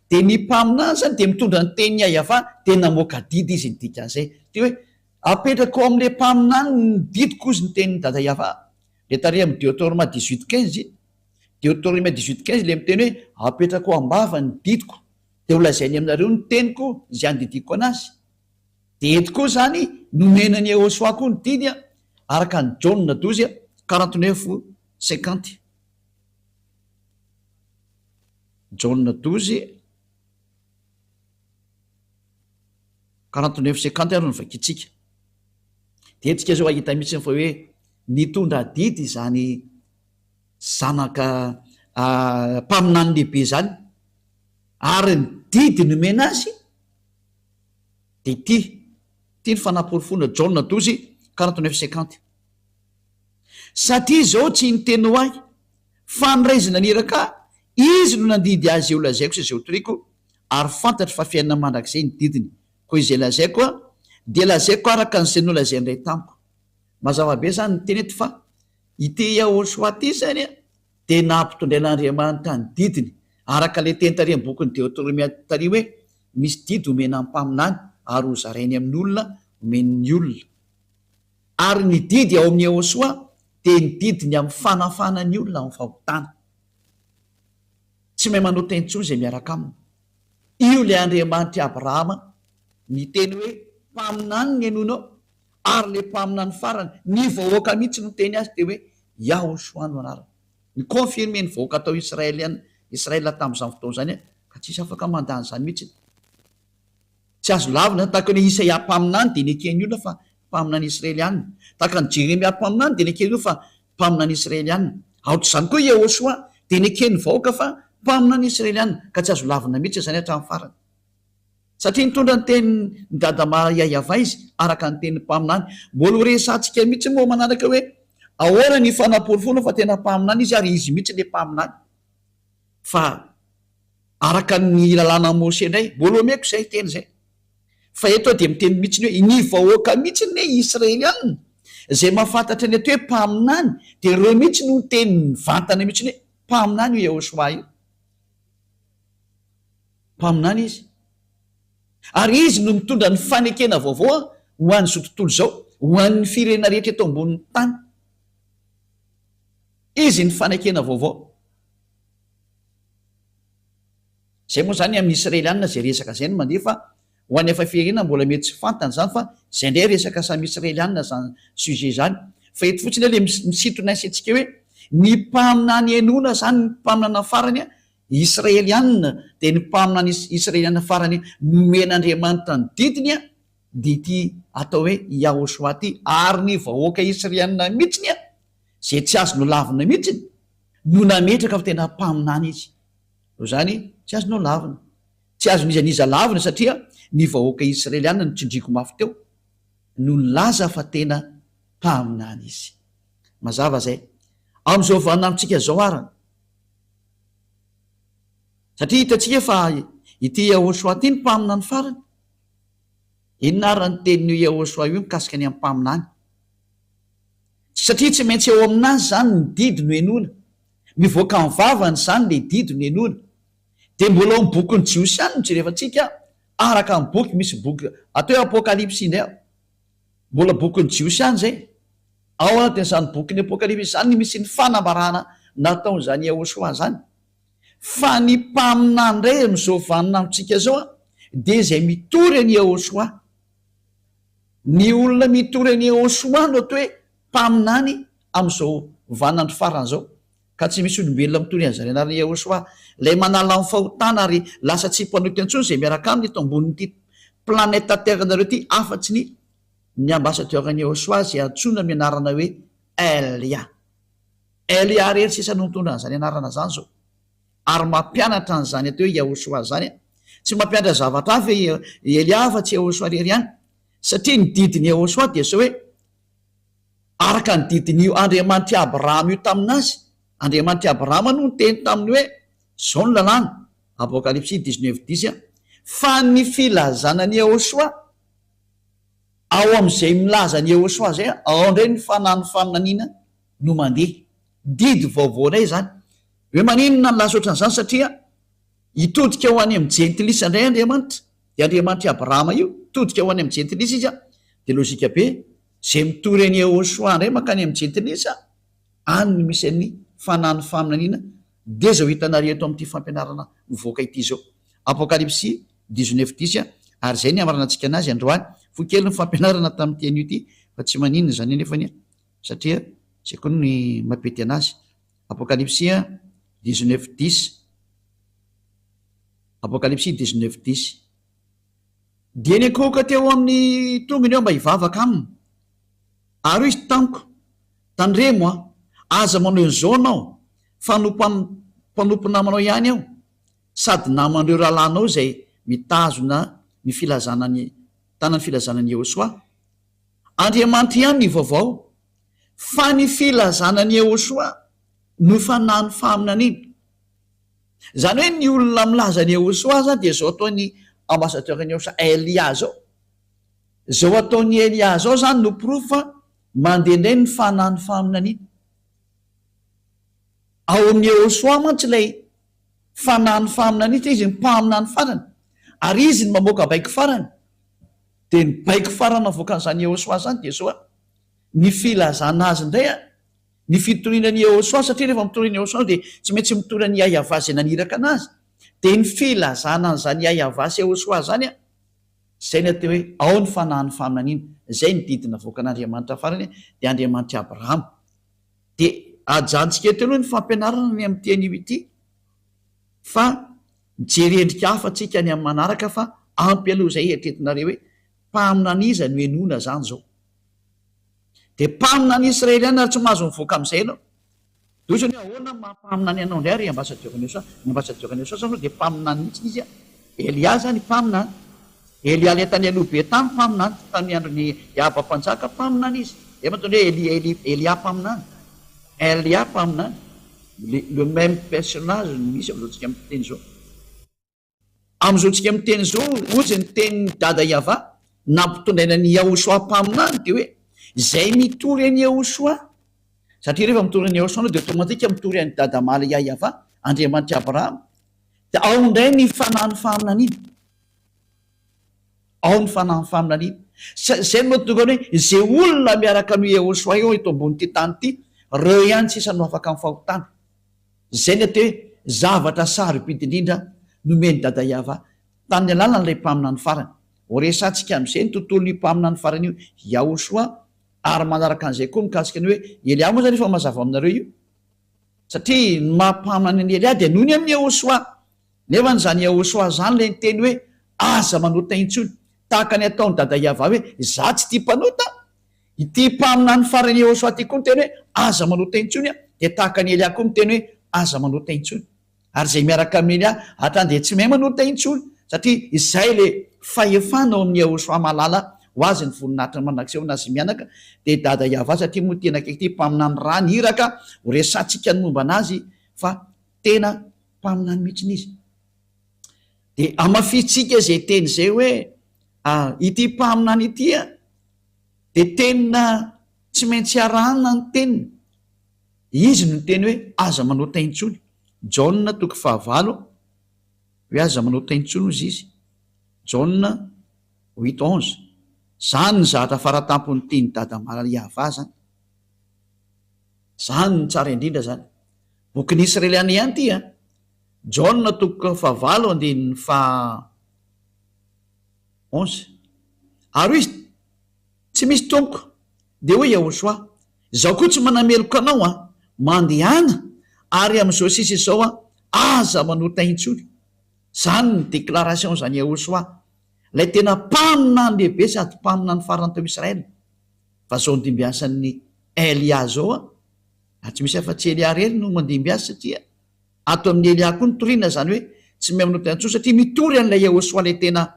Dia ny mpaminany izany dia mitondra ny tenin'i Yavah, dia namoaka didy izy ny dikan'izay. Dia hoe, apetrako ao amin'ilay mpaminany ny didiko hozy ny tenin'i Dada Yavah. Ilay tary amin'ny Deotoroma 18 15, Deotoromia 18 15 ilay miteny hoe, apetrako ao am-bava ny didiko, dia holazainy aminareo ny teniko izay andidiako anazy. Dia eto koa izany nomena an'i Yehosua koa ny didy araka an'i Jaona 12, 49, 50. Jaona 12, 49, 50 ary no vakintsika. Dia eto tsika izao hahita mihitsy fa hoe nitondra adidy izany zanaka mpaminany lehibe izany ary ny didy nomena azy dia ity, ity ny fanaporofoana, Jaona 12, 49, 50. Satria izao tsy niteny ho ahy, fa ny Ray izay naniraka ahy, Izy no nandidy ahy izay holazaiko sy izay hotoriko, ary fantatro fa fiainana mandrakizay ny didiny. Koa izay lazaiko dia lazaiko araka an'izay nolazain'ny Ray tamiko. Mazava be izany ny teny eto fa ity Yahoshuah ity izany dia nampitondrain'Andriamanitra ny didiny, araka ilay teny tary amin'ny bokin'ny Deoteronomia tary hoe misy didy omena ny mpaminany ary hozarainy amin'ny olona omeny ny olona. Ary ny didy ao amin'i Yahoshuah dia ny didiny amin'ny fanafana ny olona amin'ny fahotana. Tsy mahay manota intsony izay miaraka aminy. Io ilay Andriamanitr'i Abrahama niteny hoe mpaminany ny henoinao ary ilay mpaminany farany, ny vahoaka mihitsy no niteny azy dia hoe Yahoshuah no anarany. Ni-confirmer ny vahoaka tao Israel Israel tamin'izany fotoana izany ka tsisy afaka mandà an'izany mihitsy. Tsy azo lavina izany, tahaka ny hoe Isaia mpaminany dia neken'ny olona fa mpaminany Israeliana. Tahaka an'i Jeremia mpaminany dia neken'ny olona fa mpaminany Israeliana. Aotr'izany koa i Yehosua dia neken'ny vahoaka fa mpaminany Israeliana, ka tsy azo lavina mihitsy izany hatramin'ny farany. Satria nitondra ny tenin'i Dada Maria Yavah izy, araka ny tenin'ny mpaminany. Mbola ho resahantsika mihitsy moa manaraka hoe ahoana ny fanaporofoana fa tena mpaminany izy ary izy mihitsy ilay mpaminany. Fa araka ny lalànan'i Mose indray, mbola omeko izay teny izay. Fa eto aho dia miteny mihitsy ny hoe ny vahoaka mihitsy anie Israelianina izay mahafantatra ny atao hoe mpaminany dia ireo mihitsy no niteny mivantana mihitsy hoe mpaminany io Yehoshuah io. Mpaminany izy. Ary izy no mitondra ny fanekena vaovao ho an'izao tontolo izao, ho an'ny firenena rehetra eto ambonin'ny tany. Izy ny fanekena vaovao. Izay moa izany amin'ny Israelianina izay resaka izay no mandeha fa ho an'ny hafa firenena mbola mety tsy fantany izany fa izay indray resaka samy Israelianina izany sujet izany fa eto fotsiny aho le misintona ny saintsika hoe ny mpaminany henoina izany ny mpaminana farany Israelianina dia ny mpaminany Israelianina farany nomen'Andriamanitra ny didiny dia ity atao hoe Yahoshuah ity ary ny vahoaka Israelianina mihitsiny izay tsy azo nolavina mihitsiny no nametraka fa tena mpaminany izy. Noho izany, tsy azonao lavina. Tsy azon'iza n'iza lavina satria ny vahoaka Israeliana no tsindriako mafy teo no nilaza fa tena mpaminany izy. Mazava izay. Amin'izao vaninandrontsika izao ara, satria hitantsika fa ity Yahoshuah ity no mpaminany farany. Inona ara ny tenin'io Yahoshuah io mikasika ny amin'ny mpaminany? Satria tsy maintsy eo aminazy izany ny didy no henoina. Mivoaka amin'ny vavany izany ilay didy no henoina. Dia mbola ao amin'ny bokin'ny Jiosy ihany no jerevantsika, araka ny boky, misy boky atao hoe Apokalypsy indray ao. Mbola bokin'ny Jiosy ihany izay. Ao anatin'izany bokin'ny Apokalypsy izany no misy ny fanambarana nataon'izany Yahoshuah izany. Fa ny mpaminany indray amin'izao vaninandrontsika izao dia izay mitory an'i Yahoshuah. Ny olona mitory an'i Yehoshuah no atao hoe mpaminany amin'izao vaninandro farany izao, ka tsy misy olombelona mitory an'izany anaran'i Yehoshuah, ilay manala ny fahotana ary lasa tsy mpanota intsony izay miaraka aminy eto ambonin'ity planète terre-nareo ity afa-tsy ny ny ambassadeur-n'i Yehoshuah izay antsoina amin'ny anarana hoe Elia. Elia irery sisa no mitondra an'izany anarana izany izao. Ary mampianatra an'izany atao hoe Yahoshuah izany an. Tsy mampianatra zavatra hafa i Elia afa tsy Yahoshuah irery ihany. Satria ny didin'i Yahoshuah dia izao hoe, araka ny didin'io Andriamanitr'i Abrahama io tamin'azy, Andriamanitr'i Abrahama no niteny taminy hoe, izao ny lalàna, Apokalypsy 19 dix, fa ny filazana an'i Yahoshuah, ao amin'izay milaza an'i Yahoshuah izay, ao indray ny fanahin'ny faminaniana no mandeha. Didy vaovao indray izany. Hoe maninona no lasa ohatran'izany? Satria hitodika ho any amin'ny jentilisa indray Andriamanitra, dia Andriamanitr'i Abrahama io, hitodika ho any amin'ny jentilisa izy, dia lojika be, izay mitory an'i Yehoshuah indray mankany amin'ny jentilisa, any no misy an'ny fanahin'ny faminaniana, dia izao hitanareo eto amin'ity fampianarana mivoaka ity izao. Apokalypsy 19 dix. Ary izay ny hamaranantsika anazy androany. Fohy kely ny fampianarana tamin'ity anio ity fa tsy maninona izany anefa anie satria izay koa ny mampety anazy. Apokalypsy dix-neuf dix. Apokalypsy dix-neuf dix. Dia niankohoka teo amin'ny tongony aho mba hivavaka aminy. Ary hoy izy tamiko, Tandremo an! Aza manao an'izao ianao, fa mpanompo namanao ihany aho, sady naman'ireo rahalahinao izay mitazona ny filazana ny mitana ny filazana an'i Yehosua. Andriamanitra ihany ny vaovao, fa ny filazana an'i Yehosua no fanahin'ny faminaniana. Izany hoe ny olona milaza an'i Yehosua izany dia izao ataon'ny ambassadeur an'i Yehosua Elia izao. Izao ataon'i Elia izao izany no porofo fa mandeha indray ny fanahin'ny faminaniana. Ao amin'i Yehosua mantsy ilay fanahin'ny faminaniana satria izy no mpaminany farany ary izy no mamoaka baiko farany. Dia ny baiko farany navoakan'izany Yehosua izany dia izao, ny filazana azy indray an, ny fitoriana an'i Yehosua, satria rehefa mitory an'i Yehosua dia tsy maintsy mitory an'i Yahyahavah izay naniraka anazy, dia ny filazana an'izany Yahyahavah sy Yehosua izany an, izay ny atao hoe ao ny fanahin'ny faminaniana, izay ny didy navoakan'Andriamanitra farany dia Andriamanitr'i Abrahama. Dia ajanontsika eto aloha ny fampianarana ny amin'ity anio ity fa mijery endrika hafa tsika any amin'ny manaraka fa ampy aloha izay eritreretinareo hoe mpaminany iza no henoina izany izao. Dia mpaminany israeliana ary tsy mahazo mivoaka amin'izay ianao. Dia hoy izy hoe ahoana no maha mpaminany anao indray ry ambassadeur ny USA? Ny ambassadeur ny USA zany dia mpaminany mihitsy izy a. Elia zany mpaminany. Elia ilay tany aloha be tany mpaminany, tamin'ny andron'i Ahaba mpanjaka mpaminany izy. Izay mahatonga hoe Elia, Elia, Elia mpaminany. Elia mpaminany. Le, le même personnage no misy amin'izao tsika miteny izao. Amin'izao tsika miteny izao, hozy ny tenin'i Dada Yavah nampitondraina an'i Yahoshuah mpaminany dia hoe, izay mitory an'i Yahoshuah, satria rehefa mitory an'i Yahoshuah anao dia automatique mitory an'i Dada Malaya Yavah, Andriamanitr'i Abrahama, dia ao indray ny fanahin'ny faminaniana. Ao ny fanahin'ny faminaniana. Izay no mahatonga ny hoe, izay olona miaraka amin'i Yahoshuah eo eto ambonin'ity tany ity, ireo ihany sisa no afaka amin'ny fahotana. Izay ny atao hoe zavatra sarobidy indrindra nomen'i Dada Yahvah tamin'ny alalan'ilay mpaminany farany. Horesahantsika amin'izay ny tontolon'io mpaminany farany io, Yahoshuah, ary manaraka an'izay koa mikasika ny hoe Elia moa izany efa mazava aminareo io. Satria ny maha mpaminany an'i Elia dia noho ny amin'i Yahoshuah. Nefa izany Yahoshuah izany ilay niteny hoe aza manota intsony. Tahaka ny ataon'i Dada Yahvah hoe izaho tsy tia mpanota. Ity mpaminany farany Yehosua ity koa miteny hoe, Aza manota intsony aho, dia tahaka an'i Elia koa miteny hoe, Aza manota intsony. Ary izay miaraka amin'i Elia hatrany dia tsy mahay manota intsony, satria izay ilay fahefana ao amin'i Yehosua mahalala ho azy ny voninahitry ny mandrakizay ho an'azy mianaka, dia Dada Yavah satria moa tena akaiky ity mpaminany ra ny iraka, ho resahantsika ny momba an'azy fa tena mpaminany mihitsiny izy. Dia hamafisintsika izay teny izay hoe, ity mpaminany ity an, Dia tena tsy maintsy arahana ny teniny. Izy no niteny hoe aza manota intsony. Jaona toko fahavalo hoe aza manota intsony hozy izy. Jaona huit onze. Zany ny zahatra faratampony tian'i Dada Maria zany. Zany no tsara indrindra zany. Bokin'ny Israeliana ihany ity an. Jaona toko fahavalo andininy faha 11. Ary hoy izy, Tsy misy, Tompoko. Dia hoy Yahoshuah, Izaho koa tsy manameloka anao an! Mandehana, ary amin'izao sisa izao an, aza manota intsony. Izany ny déclaration izany Yahoshuah, ilay tena mpaminany lehibe sady mpaminany farany teo Israël. Fa izao nodimbiasan'i Elia izao an, ary tsy misy afa-tsy Elia irery no mandimby azy satria Ato amin'i Elia koa ny toriana, izany hoe tsy miha manota intsony satria mitory an'ilay Yehosua ilay tena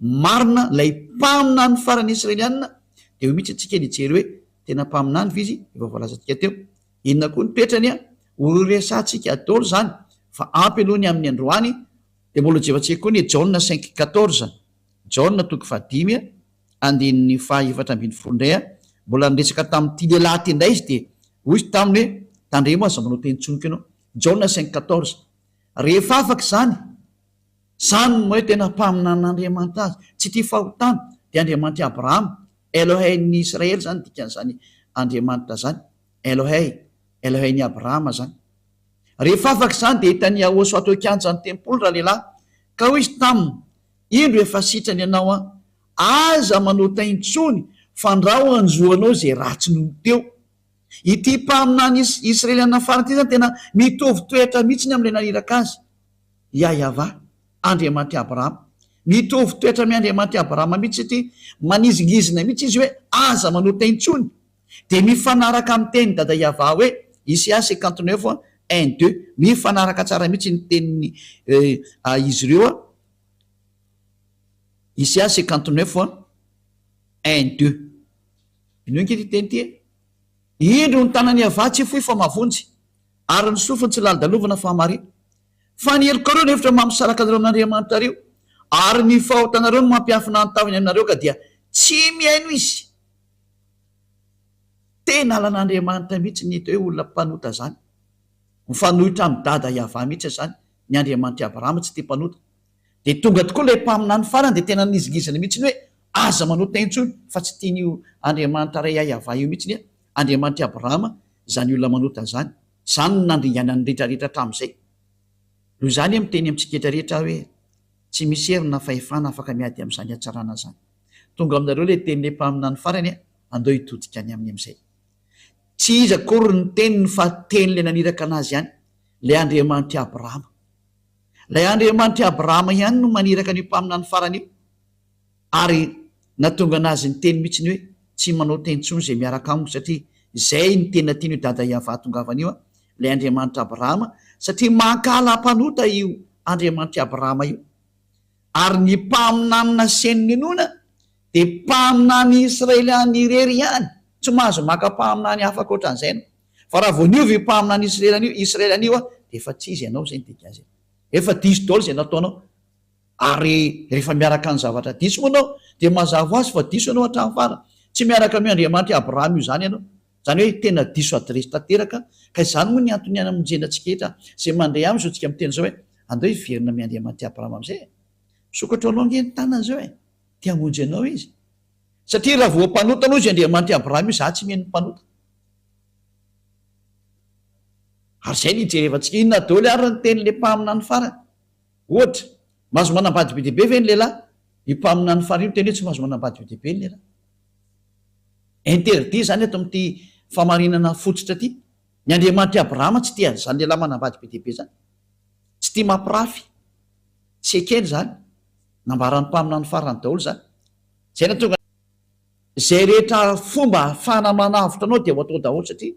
marina, ilay mpaminany farany Israelianina, dia eo mihitsy antsika ny hijery hoe tena mpaminany ve izy, efa voalazantsika teo. Inona koa ny toetrany an? Ho resahantsika daholo izany fa ampy aloha ny amin'ny androany, dia mbola hojevantsika koa ny Jaona cinq quatorze, Jaona toko fahadimy andininy faha 14 indray an, mbola niresaka tamin'ity lehilahy ity indray izy dia hoy izy taminy hoe tandremo aza manao teny intsony koa ianao. Jaona cinq quatorze. Rehefa afaka izany, izany no hoe tena mpaminan'Andriamanitra azy, tsy tia fahotana, dia Andriamanitr'i Abrahama, Elohein'ny Israely izany dikan'izany Andriamanitra izany, Elohei, Elohein'i Abrahama izany. Rehefa afaka izany dia hitan'i Yahosua teo an-kianjan'ny tempoly ralehilahy, ka hoy izy taminy, Indro efa sitrana ianao an! Aza manota intsony fandrao hanjo anao izay ratsy nony teo. Ity mpaminany Israeliana farany ity izany tena mitovy toetra mihitsy amin'ilay naniraka azy, Yahyaavah, Andriamanitr'i Abrahama. Mitovy toetra amin'i Andriamanitr'i Abrahama mihitsy ity, manizingizina mihitsy izy hoe aza manota intsony. Dia mifanaraka amin'ny tenin'i Dada Yavah hoe, Isaia 59, un, deux. Mifanaraka tsara mihitsy ny tenin'ny izy ireo. Isaia 59, un, deux. Henoy ange ity teny ity e! Indro ny tanan'i Yavah tsy fohy fa mahavonjy, ary ny sofiny tsy lalodalovana fa hamarina. Fa ny helokareo no efitra mampisaraka anareo amin'Andriamanitrareo, ary ny fahotanareo no mampiafina ny tavany aminareo ka dia tsy mihaino Izy. Tena halan'Andriamanitra mihitsy ny hita hoe olona mpanota izany. Mifanohitra amin'i Dada Yavah mihitsy izany, ny Andriamanitr'i Abrahama tsy tia mpanota. Dia tonga tokoa ilay mpaminany farany dia tena nihizingizina mihitsy hoe aza manota intsony fa tsy tian'io Andriamanitra Ray Yavah io mihitsy ny Andriamanitr'i Abrahama izany olona manota izany. Izany no nandringanany ny rehetra rehetra hatramin'izay. Noho izany miteny amintsika rehetra rehetra aho hoe tsy misy hery na fahefana afaka miady amin'izany hatsarana izany. Tonga aminareo ilay tenin'ilay mpaminany farany andao hitodika any aminy amin'izay. Tsy iza akory ny teniny fa tenin'ilay naniraka an'azy ihany, ilay Andriamanitr'i Abrahama. Ilay Andriamanitr'i Abrahama ihany no maniraka an'io mpaminany farany io. Ary nahatonga an'azy niteny mihitsy ny hoe tsy manao teny intsony izay miaraka amiko satria izay no tena tian'io Dada Yavah hahatongavana io an, ilay Andriamanitr'i Abrahama, satria mankahala mpanota io Andriamanitr'i Abrahama io. Ary ny mpaminany nasainy ninoana dia mpaminany Israeliana irery ihany, tsy mahazo maka mpaminany hafa ankoatran'izay ianao. Fa raha vao niova io mpaminany Israeliana io, Israeliana io an, dia efa tsy izy ianao izay no dikan'izay. Efa diso daholo izay nataonao. Ary rehefa miaraka ny zavatra diso moa ianao dia mazava ho azy fa diso ianao hatramin'ny farany. Tsy miaraka amin'io Andriamanitr'i Abrahama io izany ianao. Izany hoe tena diso adiresy tanteraka. Ka izany moa ny antony hamonjena antsika rehetra izay mandre aminy izao tsika miteny izao hoe andao hiverina amin'i Andriamanitr'i Abrahama amin'izay e. Misokatra ho anao ange ny tanany izao e. Te hamonjy anao izy. Satria raha vao mpanota aloha izy Andriamanitr'i Abrahama io, izaho tsy mino ny mpanota. Ary izay no hijerevantsika inona daholo ary ny tenin'ilay mpaminany farany. Ohatra, mahazo manambady be dia be ve ny lehilahy? Io mpaminany farany io miteny hoe tsy mahazo manambady be dia be ny lehilahy. Interdit izany eto amin'ity famarinana fototra ity. Ny Andriamanitr'i Abrahama tsy tia an'izany lehilahy manambady be dia be izany. Tsy tia mampirafy. Tsy ekeny izany. Nambaran'ny mpaminany farany daholo izany. Izay nahatonga. Izay rehetra fomba ahafahana manavotra anao dia ho atao daholo satria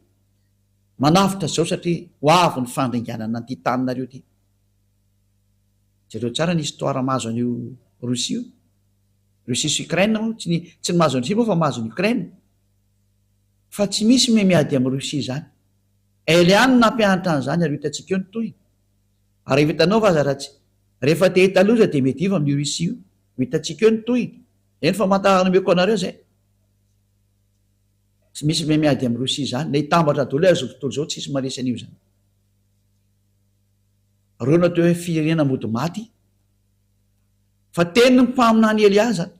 manavotra izao satria ho avy ny fandringanana an'ity taninareo ity. Jereo tsara ny histoire mahazo an'io Russie io. Russie sy Ukraine moa, tsy ny tsy ny mahazo an'i Russie moa fa mahazo an'i Ukraine. Fa tsy misy me miady amin'i Russie izany. Elle ihany no nampianatra an'izany ary ho hitantsika eo ny tohiny. Ary rehefa hitanao fa aza raha tsy rehefa te hahita loza dia miadiva amin'io Russie io. Ho hitantsika eo ny tohiny. Izay ny famantarana omeko anareo izay. Tsy misy me miady amin'i Russie izany. Na hitambatra daholo aza izao tontolo izao tsisy maharesy an'io izany. Reo no atao hoe firenena mody maty. Fa tenin'ny mpaminany Elia izany.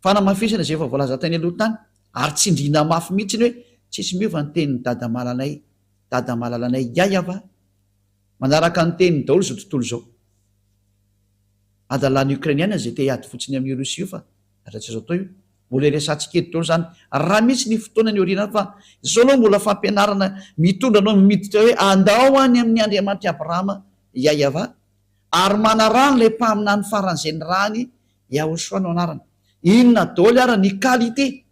Fanamafisana izay efa voalaza tany aloha tany. Ary tsindriana mafy mihitsy ny hoe tsisy miova ny tenin'i dada malalay, dada malalanay Yaya va? Manaraka ny teniny daholo izao tontolo izao. Adalan'ny Ukrainiana izay te hiady fotsiny amin'i Russie io fa zatra tsy azo atao io. Mbola iresahantsika eto daholo izany raha misy ny fotoana any aoriana any fa izao aloha mbola fampianarana mitondra anao miditra hoe andao any amin'ny Andriamanitr'i Abrahama Yayavah ary manaraha an'ilay mpaminany faran'izay nirahany Yahoshua no anarany. Inona daholo ary ny qualité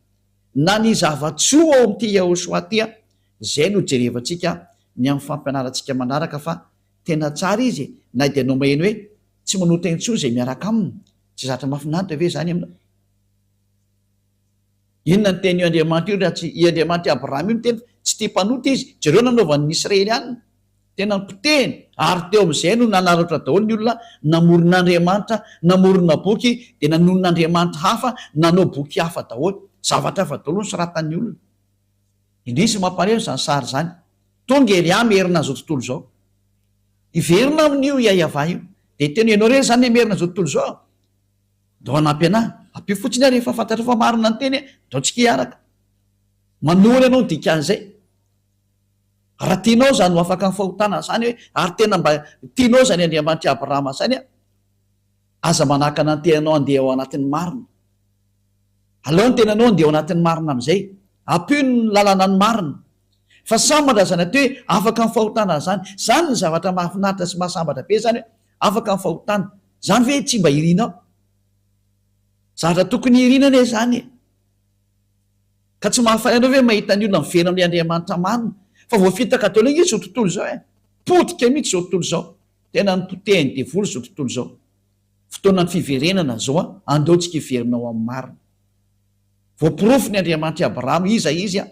na ny zava-tsoa ao amin'ity Yahoshua ity an? Izay no jerevantsika ny amin'ny fampianarantsika manaraka fa tena tsara izy e, na dia anao maheno hoe tsy manota intsony izay miaraka aminy, tsy zatra mahafinaritra ve izany aminao? Inona ny tenin'io Andriamanitra io raha tsy i Andriamanitr'i Abrahama io miteny fa tsy tia mpanota izy? Jereo nanaovany ny Israelianina. Tena nipotehiny ary teo amin'izay no nanararaotra daholo ny olona namorona Andriamanitra, namorona boky, dia nanonona Andriamanitra hafa, nanao boky hafa daholo. Zavatra hafa daholo no soratan'ny olona. Indrisy mampalahelo izany sary izany. Tonga Elia merina an'izao tontolo izao. Hiverina amin'io Iaiavah io. Dia tena ianao irery izany hamerina izao tontolo izao? Ndao hanampy anah. Ampio fotsiny aho rehefa fantatrao fa marina ny teny e. Ndao tsika hiaraka. Manohana ianao ny dikan'izay. Raha tianao izany ho afaka amin'ny fahotana izany hoe ary tena mba tianao izany Andriamanitr'i Abrahama izany an. Aza manakana ny tenanao handeha ao anatin'ny marina. Alao ny tenanao handeha ao anatin'ny marina amin'izay. Ampio ny lalana ny marina. Fa sambatra izany atao hoe afaka amin'ny fahotana izany. Izany ny zavatra mahafinaritra sy mahasambatra be izany hoe afaka amin'ny fahotana. Izany ve tsy mba irinao? Zavatra tokony hirina anie izany e! Ka tsy mahafaly anao ve mahita ny olona miverina amin'ilay Andriamanitra marina? Fa voafitaka daholo ange izao tontolo izao e! Potika mihitsy izao tontolo izao. Tena nopotehin'ny devoly izao tontolo izao. Fotoanan'ny fiverenana izao an, andao tsika hiverina ao amin'ny marina. Voaporofo ny Andriamanitr'i Abrahama, iza izy an?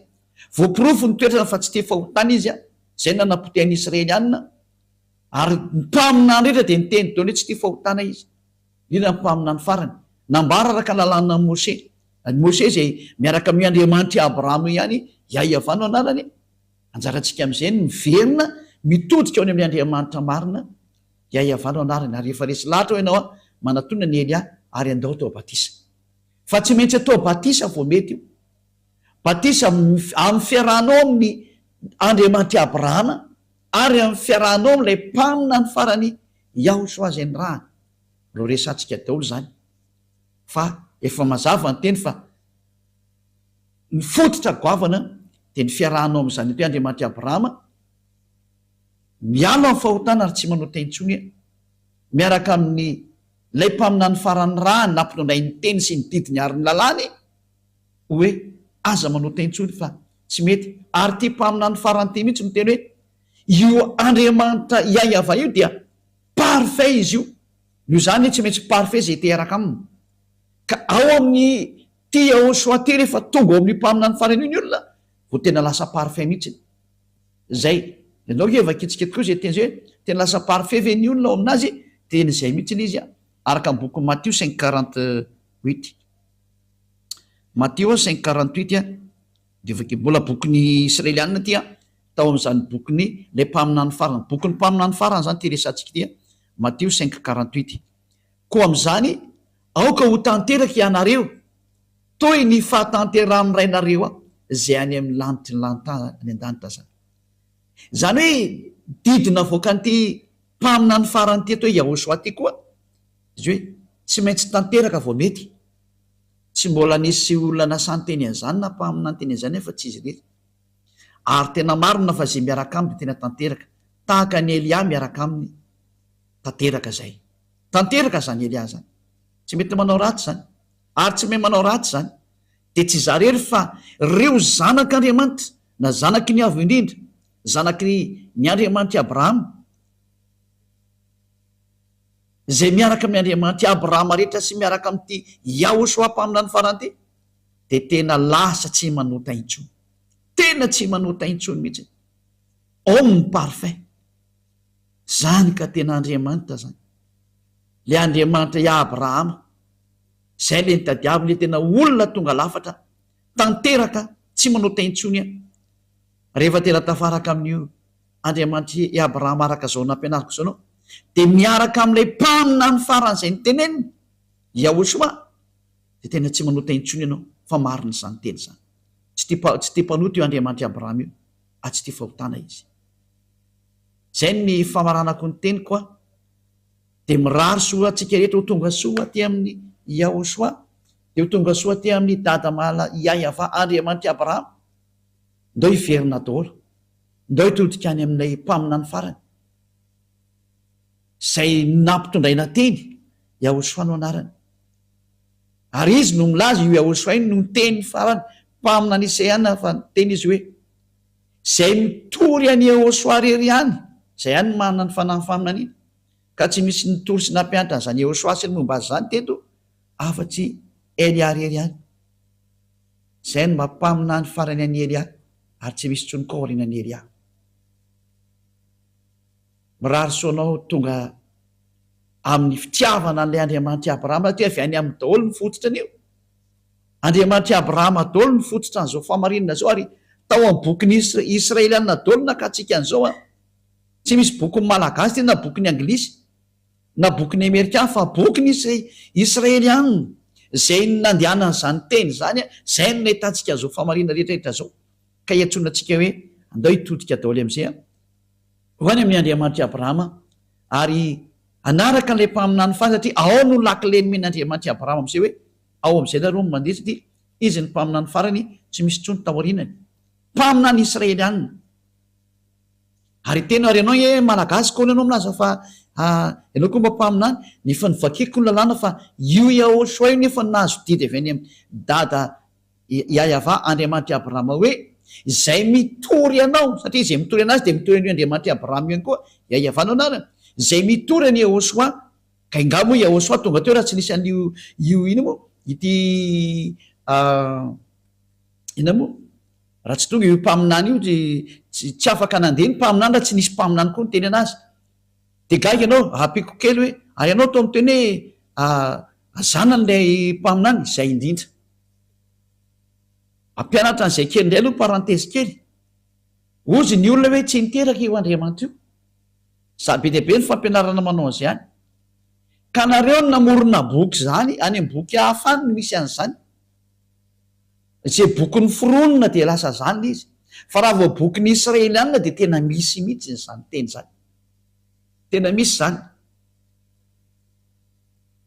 Voaporofo ny toetrany fa tsy tia fahotana izy an, izay nanapotehan'ny Israelianina, ary ny mpaminany rehetra dia niteny daholo hoe tsy tia fahotana izy. Indrindra ny mpaminany farany. Nambara araka ny lalànan'i Moshe. Ary Moshe izay miaraka amin'io Andriamanitr'i Abrahama io ihany, Yahweh no anarany. Anjarantsika amin'izay ny miverina mitodika ao any amin'ilay Andriamanitra marina, Yahweh no anarany. Ary rehefa resy lahatra ao ianao, manatona an'i Elia ary andao atao batisa. Fa tsy maintsy atao batisa vao mety io. Batisa amin'ny fiarahanao amin'ny Andriamanitr'i Abrahama ary amin'ny fiarahanao amin'ilay mpaminany farany Yahoshua izay nirahana. Mbola ho resahantsika daholo izany fa efa mazava ny teny fa ny fototra goavana dia ny fiarahanao amin'izany hoe Andriamanitr'i Abrahama, miala amin'ny fahotana ary tsy manota intsony miaraka amin'ny ilay mpaminany farany nirahany nampinonay ny teny sy ny didiny ary ny lalàny hoe aza manota intsony fa tsy mety ary ity mpaminany farany ity mihitsy miteny hoe io Andriamanitra Yahweh io dia Parfait izy io. Noho izany tsy maintsy parfait izay te hiaraka aminy. Ka ao amin'ny ty Yahoshua ty rehefa tonga ao amin'io mpaminany farany io ny olona vao tena lasa parfait mihitsy. Zay. Ianao ve vakintsika tokoa izay teny izay hoe tena lasa parfait ve ny olona ao aminazy? Tena izay mihitsy ilay izy araka ny bokin'i Matio cinq 48. Matio cinq 48 dia vakio. Mbola bokin'ny Israelianina ity an. Tao amin'izany bokin'ny ilay mpaminany farany, bokin'ny mpaminany farany izany ity resahantsika ity an, Matio cinq 48. Koa amin'izany, aoka ho tanteraka ianareo, toy ny fahatanterahan'ny Rainareo izay any amin'ny lanitry ny lanitra any an-danitra izany. Izany hoe didy navoakan'ity mpaminany farany ity atao hoe Yahoshuah ity koa, izy hoe tsy maintsy tanteraka vao mety. Tsy mbola nisy olona nasahy niteny an'izany na mpaminany niteny an'izany afa tsy izy irery. Ary tena marina fa izay miaraka aminy dia tena tanteraka. Tahaka an'i Elia miaraka aminy, tanteraka izay. Tanteraka izany Elia izany. Tsy mety manao ratsy izany. Ary tsy mahay manao ratsy izany. Dia tsy izaho irery fa ireo zanak'Andriamanitra, na zanaky ny Avo Indrindra, zanaky ny Andriamanitr'i Abrahama, izay miaraka amin'ny Andriamanitr'i Abrahama rehetra sy miaraka amin'ity Yahoshua mpaminany farany ity, dia tena lasa tsy manota intsony. Tena tsy manota intsony mihitsy. Homme parfait. Zany ka tena Andriamanitra zany. Le Andriamanitra i Abrahama. Zay le nitadiaviny le tena olona tonga lafatra, tanteraka, tsy manota intsony an. Rehefa tena tafaraka amin'io Andriamanitra i Abrahama araka izao nampianariko izao anao, dia miaraka amin'ilay mpaminany farany izay niteneniny, Yahoshua, dia tena tsy manota intsony ianao fa marina izany teny izany. Tsy tia tsy tia mpanota io Andriamanitr'i Abrahama io ary tsy tia fahotana izy. Izay ny famaranako ny teniko a. Dia mirary soa antsika rehetra ho tonga soa aty amin'i Yahoshua, dia ho tonga soa aty amin'i Dada Mahala Yahyafa Andriamanitr'i Abrahama. Ndao hiverina daholo. Ndao hitodika any amin'ilay mpaminany farany. Izay nampitondraina teny, Yahoshua no anarany. Ary izy no milaza, io Yahoshua io no niteny farany, mpaminany Isaia fa niteny izy hoe, Izay mitory an'i Yahoshua irery ihany, izay ihany no manana ny fanahin'ny faminaniana, ka tsy misy nitory sy nampianatra an'izany Yahoshua sy ny momba azy izany teto, afa-tsy Elia irery ihany. Izay no mba mpaminany farany an'i Elia, ary tsy misy intsony koa aorianan'i Elia. Mirary soa anao tonga amin'ny fitiavana an'ilay Andriamanitr'i Abrahama satria avy any aminy daholo ny fototra an'io. Andriamanitr'i Abrahama daholo ny fototra an'izao fahamarinana izao ary tao amin'ny bokin'ny Israelianina daholo nakantsika an'izao an. Tsy misy bokin'ny Malagasy ity na bokin'ny Anglisy na bokin'ny Amerikana fa bokin'ny Israelianina izay nandehanan'izany teny izany, izay no nahitantsika an'izao fahamarinana rehetra rehetra izao. Ka iantsoana antsika hoe andao hitodika daholo amin'izay an. Ho any amin'ny Andriamanitr'i Abrahama ary. Hanaraka an'ilay mpaminany farany satria ao no lakile nomen'Andriamanitra i Abrahama amin'izay hoe ao amin'izay nareo no mandeha satria izy no mpaminany farany tsy misy intsony taorianany. Mpaminany Israelianina. Ary tena ary ianao nge Malagasy koa ianao milaza fa ianao koa mba mpaminany nefa novakiko ny lalàna fa io Yahoshua io nefa nahazo didy avy any amin'i Dada Yayavah Andriamanitr'i Abrahama hoe izay mitory anao satria izay mitory anazy dia mitory an'io Andriamanitr'i Abrahama io ihany koa Yayavah no anarany izay mitory an'i Yahoshua ka ingahy moa Yahoshua tonga teo raha tsy nisy an'io io ino moa ity inona moa Raha tsy tonga io mpaminany io dia tsy afaka nandeha ny mpaminany raha tsy nisy mpaminany koa niteny anazy. Dia gaga ianao, ampiako kely hoe, ary ianao toa miteny hoe zanany ilay mpaminany, izay indrindra. Hampianatra an'izay kely indray aloha parenthèse kely. Hozy ny olona hoe tsy niteraka io Andriamanitra io. Za be dia be ny fampianarana manao an'izay any. Ka nareo no namorona boky izany, any amin'ny boky hafa any no misy an'izany. Izay boky noforonina dia lasa izany ilay izy. Fa raha vao bokin'ny Israelianina dia tena misy mihitsy izany teny izany. Tena misy izany.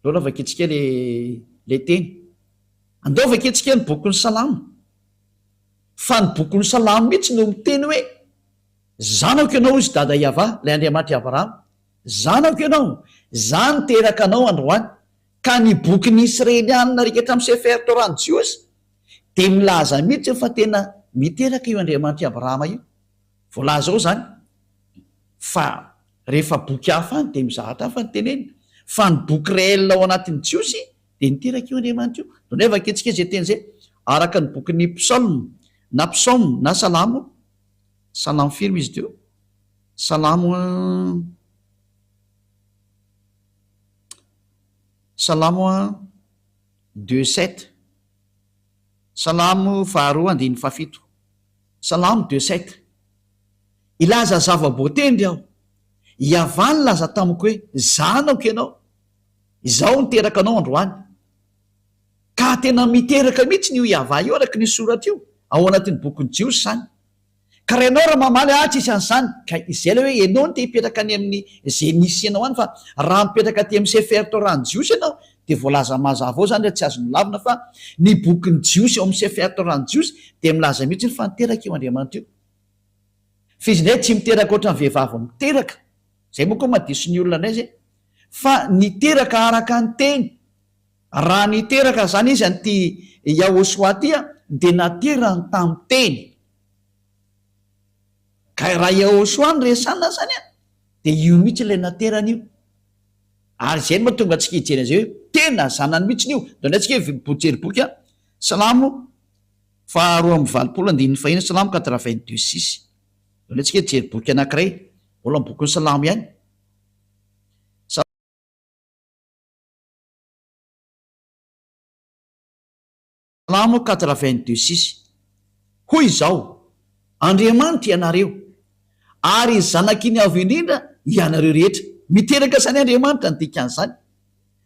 Aleo aloha vakintsika ilay ilay teny. Andao vakintsika ny bokin'ny Salamo. Fa ny bokin'ny Salamo mihitsy no miteny hoe, Zanako ianao hoy izy Dada Yavah, ilay Andriamanitr'i Abrahama. Zanako ianao, izaho niteraka anao androany. Ka ny bokin'ny Israelianina rehetra amin'ny Sefer Torah ny Jiosy dia milaza mihitsy fa tena miteraka io Andriamanitr'i Abrahama io. Voalaza ao izany fa rehefa boky hafa any dia mizahatra hafa ny tenenina. Fa ny boky réel ao anatin'ny Jiosy dia niteraka io Andriamanitra io. Ndao vakintsika izay teny izay araka ny bokin'ny Psaume na Psaume na Salamo. Salamo firy moa izy teo? Salamo. Salamo deux sept. Salamo faharoa andininy fahafito. Salamo deux sept. Hilaza zava-boatendry aho. Yavah nilaza tamiko hoe, Zanako ianao. Izaho niteraka anao androany. Ka tena miteraka mihitsy io Yavah io araka ny soratra io, ao anatin'ny bokin'ny Jiosy izany. Ka raha ianao raha mamaly ah tsisy an'izany, ka izay ilay hoe ianao no te hipetraka any amin'ny izay nisy anao any fa raha mipetraka aty amin'ny Sefer Torah ny Jiosy ianao dia voalaza mazava ao izany ary tsy azonao lavina fa ny bokin'ny Jiosy ao amin'ny Sefer Torah ny Jiosy dia milaza mihitsy fa niteraka io Andriamanitra io. Fa izy indray tsy miteraka ohatran'ny vehivavy miteraka, izay moa koa mahadiso ny olona indray izay, fa niteraka araka ny teny. Raha niteraka izany izy an'ity Yahoshua ity dia naterany tamin'ny teny. Ka raha Yahoshua no resahana izany dia io mihitsy ilay naterany io. Ary izay no mahatonga antsika hijery an'izay hoe tena zanany mihitsy io. Ndao indray tsika hijery boky Salamo faharoa amby valopolo andininy fahiny Salamo quatre-vingt-deux six. Ndao indray tsika hijery boky anankiray mbola amin'ny bokin'ny Salamo ihany. Salamo quatre-vingt-deux six. Hoy izao, Andriamanitra ianareo, ary zanaky ny Avo Indrindra ianareo rehetra. Miteraka izany Andriamanitra ny dikan'izany,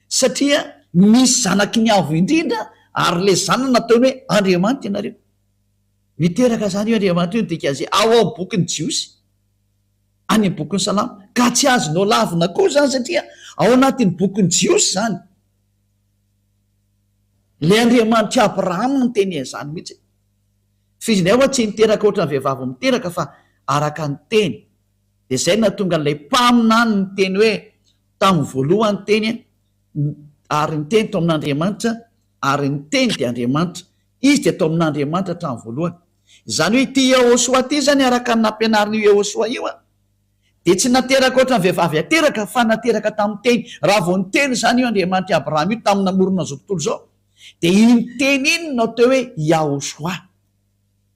satria misy zanaky ny Avo Indrindra ary ilay zanany nataony hoe Andriamanitra ianareo. Miteraka izany io Andriamanitra io ny dikan'izay ao amin'ny bokin'ny Jiosy. Any amin'ny bokin'ny Salamo. Ka tsy azonao lavina koa izany satria ao anatin'ny bokin'ny Jiosy izany. Ilay Andriamanitr'i Abrahama niteny an'izany mihitsy. Fa izy indray ho'a tsy niteraka ohatran'ny vehivavy miteraka fa araka ny teny. Dia izay no nahatonga an'ilay mpaminany niteny hoe tamin'ny voalohany ny teny ary ny teny tao amin'Andriamanitra ary ny teny dia Andriamanitra. Izy dia tao amin'Andriamanitra hatramin'ny voalohany. Izany hoe ity Yehosua ity izany araka ny nampianarin'io Yehosua io dia tsy nateraka ohatran'ny vehivavy ateraka fa nateraka tamin'ny teny. Raha vao niteny izany io Andriamanitr'i Abrahama io tamin'ny namorona an'izao tontolo izao dia iny teny iny no atao hoe Yahosua.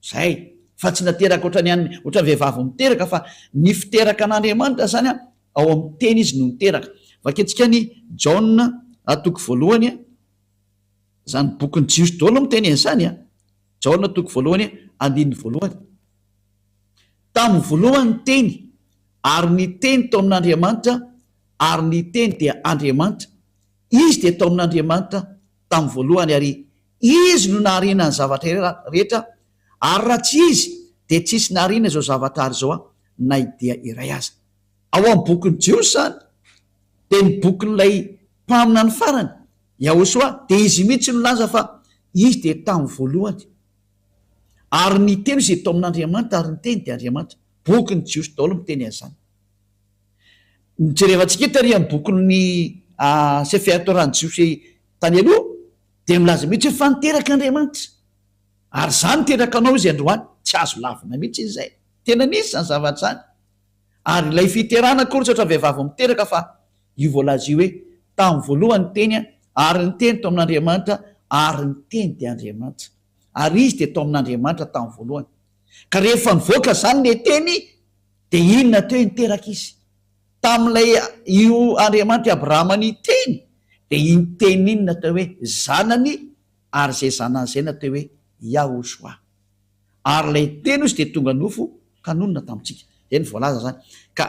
Izay. Fa tsy nateraka ohatran'ny an'ny ohatran'ny vehivavy miteraka fa ny fiteraka an'Andriamanitra izany ao amin'ny teny izy no niteraka. Vakintsika ny Jaona toko voalohany. Izany bokin'ny Jiosy daholo no miteny an'izany an! Jaona toko voalohany andininy voalohany. Tamin'ny voalohany ny Teny, ary ny Teny tao amin'Andriamanitra, ary ny Teny dia Andriamanitra. Izy dia tao amin'Andriamanitra tamin'ny voalohany, ary Izy no nahariana ny zavatra rehetra, ary raha tsy Izy dia tsisy nahariana izao zavatra ary izao na dia iray aza. Ao amin'ny bokin'ny Jiosy izany. Dia ny bokin'ilay mpaminany farany, Yahoshuah, dia izy mihitsy no nilaza fa izy dia tamin'ny voalohany. Ary ny teny izay tao amin'Andriamanitra ary ny teny dia Andriamanitra. Bokin'ny Jiosy daholo miteny an'izany. Ny jerevantsika eto ary amin'ny bokin'ny Sefer Torah ny Jiosy tany aloha dia milaza mihitsy hoe fa niteraka Andriamanitra. Ary izaho niteraka anao izy androany. Tsy azo lavina mihitsy izay. Tena nisy izany zavatra izany. Ary ilay fiterahana akory tsy ohatran'ny vehivavy miteraka fa io voalaza io hoe tamin'ny voalohany ny teny ary ny teny tao amin'Andriamanitra ary ny teny dia Andriamanitra. Ary izy dia tao amin'Andriamanitra tamin'ny voalohany. Ka rehefa nivoaka izany ilay teny dia inona teo hoe niteraka izy. Tamin'ilay io Andriamanitra i Abrahama niteny dia iny teny iny natao hoe zanany ary izay zanany izay natao hoe Yahoshua. Ary ilay teny hozy dia tonga nofo ka nonina tamintsika. Izay no voalaza izany. Ka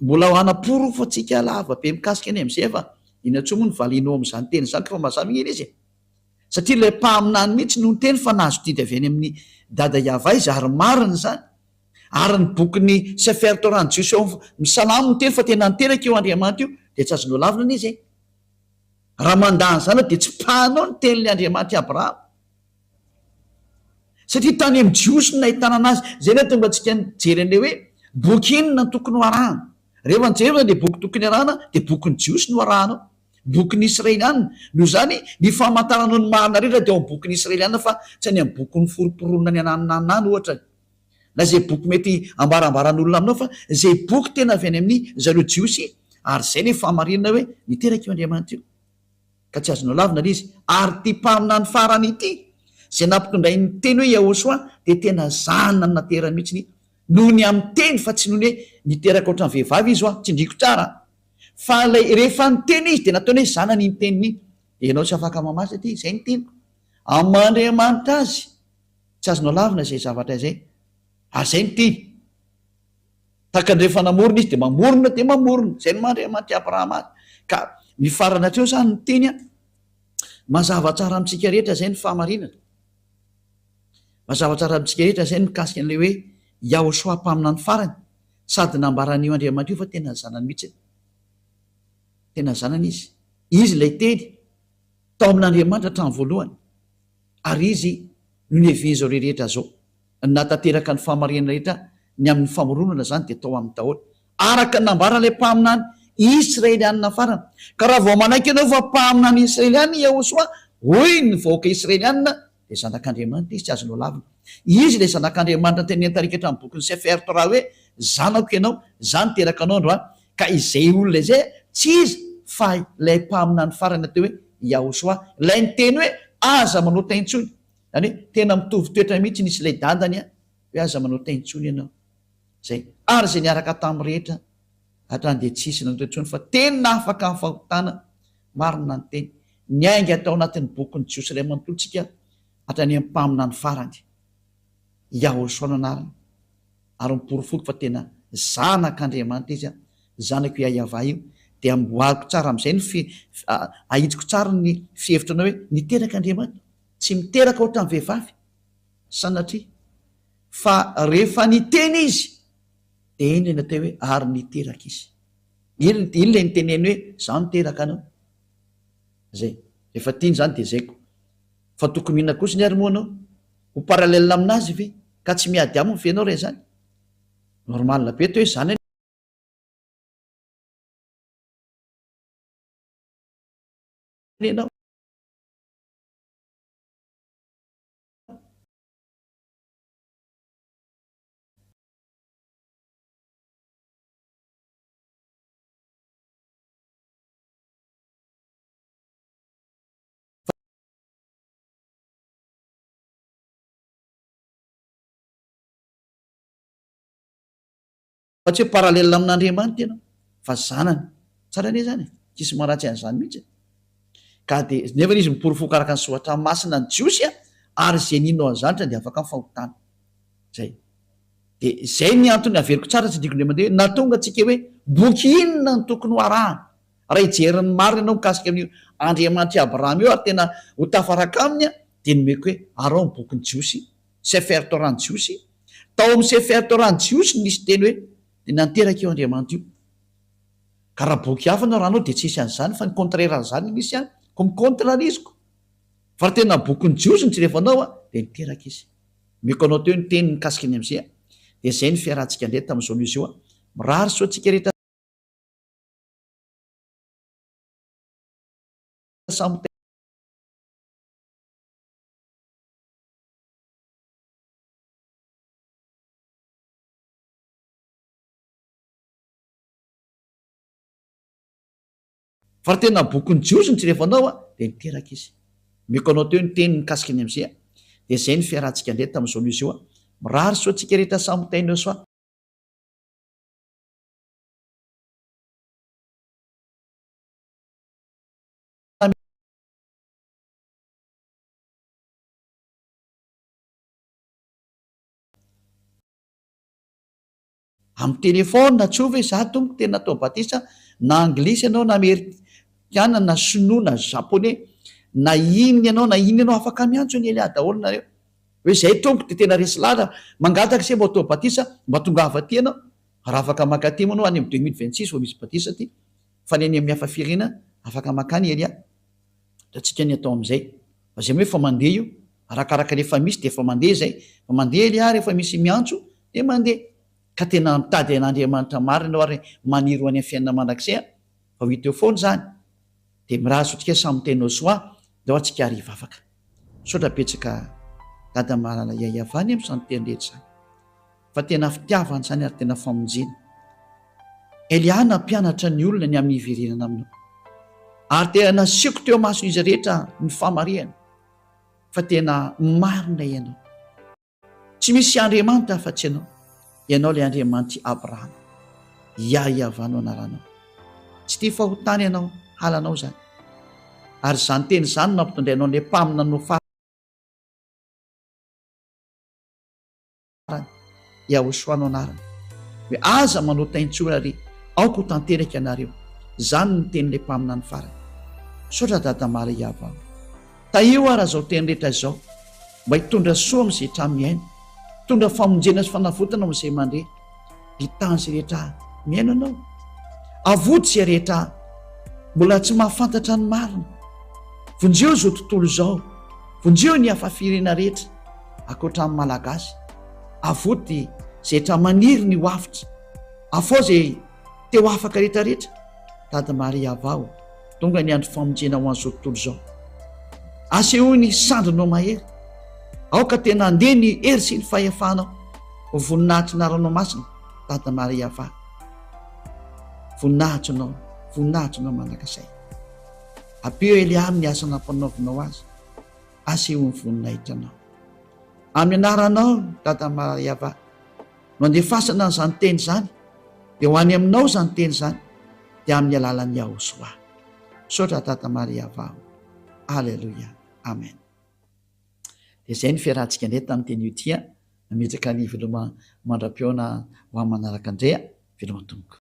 mbola ho hanaporofo antsika lava be mikasika ny amin'izay fa inona intsony moa no valianao amin'izany teny izany fa mazava anie ilay izy e. Satria ilay mpaminany mihitsy no niteny fa nahazo didy avy any amin'i Dada Yavah izy ary marina izany. Ary ny bokin'ny Sefer Torah ny Jiosy ao amin'ny Salamo miteny fa tena niteraka io Andriamanitra io dia tsy azonao lavina anie izay. Raha mandà an'izany aho dia tsipahanao ny tenin'ilay Andriamanitr'i Abrahama. Satria tany amin'ny Jiosy no nahitana anazy. Izay no hahatonga antsika nijery an'ilay hoe boky inona no tokony ho arahana. Rehefa nijery izany dia boky tokony arahana dia bokin'ny Jiosy no arahanao. Bokin'ny Israeliana. Noho izany, ny famantaranao ny marina rehetra dia ao amin'ny bokin'ny Israeliana fa tsy any amin'ny bokin'ny foromporonina ny ananonanona any ohatra. Na izay boky mety ambarambaran'olona aminao fa izay boky tena avy any amin'ny zareo Jiosy ary izay ilay fahamarinana hoe niteraka io Andriamanitra io. Ka tsy azonao lavina ilay izy. Ary ity mpaminany farany ity, izay nampitondrainy ny teny hoe Yahoshuah, dia tena zanany naterany mihitsy noho ny amin'ny teny fa tsy noho ny hoe niteraka ohatran'ny vehivavy izy hoa, tsindriako tsara an! Fa ilay rehefa niteny izy dia nataony hoe zanany iny teniny iny. Dia ianao tsy afaka mamaly satria izay ny teniko. Amin'ny maha Andriamanitra azy, tsy azonao lavina izay zavatra izay. Ary izay ny tiany. Tahaka ny rehefa namorona izy dia mamorona dia mamorona. Izay no maha Andriamanitr'i Abrahama azy. Ka mifarana hatreo izany ny teny an. Mazava tsara amintsika rehetra izay ny fahamarinana. Mazava tsara amintsika rehetra izay ny mikasika an'ilay hoe Yahoshua mpaminany farany. Sady nambaran'io Andriamanitra io fa tena zanany mihitsy. Tena zanany izy. Izy ilay teny tao amin'Andriamanitra hatramin'ny voalohany. Ary izy no niavian'izao rehetra izao. Nahatanteraka ny fahamarinana rehetra ny amin'ny famoronana izany dia tao aminy daholo. Araka ny nambaran'ilay mpaminany Israelianina farany. Ka raha vao manaiky ianao fa mpaminany Israelianina i Yahoshuah, hoy ny vahoaka Israelianina, dia zanak'Andriamanitra izy, tsy azonao lavina. Izy ilay zanak'Andriamanitra noteneniny tarika hatramin'ny bokin'ny Sefer Torah hoe, Zanako ianao, izaho niteraka anao androany. Ka izay olona izay tsy iza fa ilay mpaminany farany atao hoe Yahoshuah, ilay niteny hoe, Aza manota intsony. Izany hoe tena mitovy toetra mihitsy nisy ilay dadany an, hoe aza manota intsony ianao. Izay. Ary izay niaraka tamin'ny rehetra hatrany dia tsy hisy nanota intsony fa tena afaka amin'ny fahotana, marina ny teny. Niainga tao anatin'ny bokin'ny Jiosy iray manontolo tsika hatrany amin'ny mpaminany farany. Yahoshua no anarany. Ary noporofoiko fa tena zanak'Andriamanitra izy an, zanako Yayavah io, dia amboariko tsara amin'izay ny fi, ahitsiko tsara ny fihevitranao hoe niteraka Andriamanitra. Tsy miteraka ohatran'ny vehivavy, sanatria. Fa rehefa niteny izy, dia iny ilay natao hoe ary niteraka izy. Iny iny ilay niteneny hoe izaho niteraka anao. Izay. Rehefa tiany izany dia izay ko. Fa tokony inona kosa ny ary moa anao? Ho parallèle aminazy ve? Ka tsy miady aminy ve ianao raha izany? Normal be toa hoe izany anie ianao. Fa tsy hoe parallèle amin'Andriamanitra ianao fa zanany. Tsara anie izany e! Tsisy maharatsy an'izany mihitsy e! Ka dia nefa izy miporofoka araka ny soratra masina ny Jiosy ary izay nino an'izany dia afaka amin'ny fahotana. Izay. Dia izay ny antony averiko tsara tsy diako indray mandeha hoe nahatonga antsika hoe boky inona no tokony ho arahana. Raha hijery ny marina ianao mikasika an'io Andriamanitr'i Abrahama io ary tena ho tafaraka aminy dia nomeko hoe araho ny bokin'ny Jiosy, Sefer Torah ny Jiosy. Tao amin'ny Sefer Torah ny Jiosy no nisy teny hoe dia nanteraka io Andriamanitra io. Ka raha boky hafa no arahanao dia tsy hisy an'izany fa ny contraire an'izany no misy any. Koa mi-contre ny iziko. Fa raha tena bokin'ny Jiosy no jerevanao a, dia niteraka izy. Omeko anao teo ny teny mikasika ny amizay a. Dia izay ny fiarahantsika indray tamin'izao news io a. Mirary soa antsika rehetra samy Fa raha tena bokin'ny Jiosy no jerevanao a, dia niteraka izy. Omeko anao teo ny teny mikasika ny amizay a. Dia izay ny fiarahantsika indray tamin'izao news io a. Mirary soa antsika rehetra samy ho tahin'i Yehosua. Amin'ny téléphone tsoa ve za tompoko tena atao batisa na anglisy ianao na amerikana na sinoa na japonais na inona ianao na inona ianao afaka miantso an'i Elia daholo nareo hoe zay tompoko dia tena resy lahatra mangataka se mba atao batisa mba tongava aty ianao raha afaka mankaty moa anao any amin'ny 2026 vao misy batisa aty fa ny any amin'ny hafa firenena afaka mankany Elia. Ataontsika ny atao amin'izay. Fa izay moa efa mandeha io. Arakaraka ny efa misy dia efa mandeha izay. Fa mandeha ilay ary efa misy miantso dia mandeha. Ka tena mitady an'Andriamanitra marina ianao ary maniry ho any amin'ny fiainana mandrakizay an! Fa ho hita eo foana izany. Dia mirary soa antsika samy miteny Soa, ndao antsika ary hivavaka. Misaotra betsaka Dada malala Yayavany amin'izany teny rehetra izany. Fa tena fitiavana izany ary tena famonjena. Elia nampianatra ny olona ny amin'ny hiverenana aminao. Ary tena nasehoko teo imason'izy rehetra ny famarihana fa tena marina ianao. Tsy misy Andriamanitra afa-tsy ianao. Ianao ilay Andriamanitr'i Abrahama. Yah-Yavah no anaranao. Tsy tia fahotana ianao, halanao izany. Ary izany teny izany no nampitondrainao an'ilay mpaminany farany. Yahoshua no anarany. Hoe aza manota intsony ary aoka ho tanteraka ianareo. Izany no tenin'ilay mpaminany farany. Misaotra Dada Maria Yavah. Tahio ara izao teny rehetra izao mba hitondra soa amin'izay trano mihaino, hitondra famonjena sy fanavotana ho amin'izay mandre, hitany izay rehetra mihaino anao. Avoty izay rehetra mbola tsy mahafantatra ny marina. Vonjeo izao tontolo izao. Vonjeo ny hafa firenena rehetra. Ankoatra ny Malagasy, avoty izay tra maniry ny ho avotra, afao izay te ho afaka rehetra rehetra, Dada Maria Avao, tonga ny andro famonjena ho an'izao tontolo izao. Asehoy ny sandrinao mahery, aoka tena handeha ny hery sy ny fahefanao, ho voninahitry ny anaranao masina, Dada Maria Avao. Voninahitry anao, voninahitry anao mandrakizay. Ampio Elia amin'ny asa nampanaovinao azy. Asehoy ny voninahitra anao. Amin'ny anaranao, Dada Mariava, no andefasana an'izany teny izany, dia ho any aminao izany teny izany, dia amin'ny alalan'i Yahosoa. Misaotra Dada Mariava o. Aleloia. Amen. Dia izay ny fiarahantsika indray tamin'ity anio ity an. Nametraka ny veloma mandra-pihaona ho amin'ny manaraka indray an. Veloma tompoko.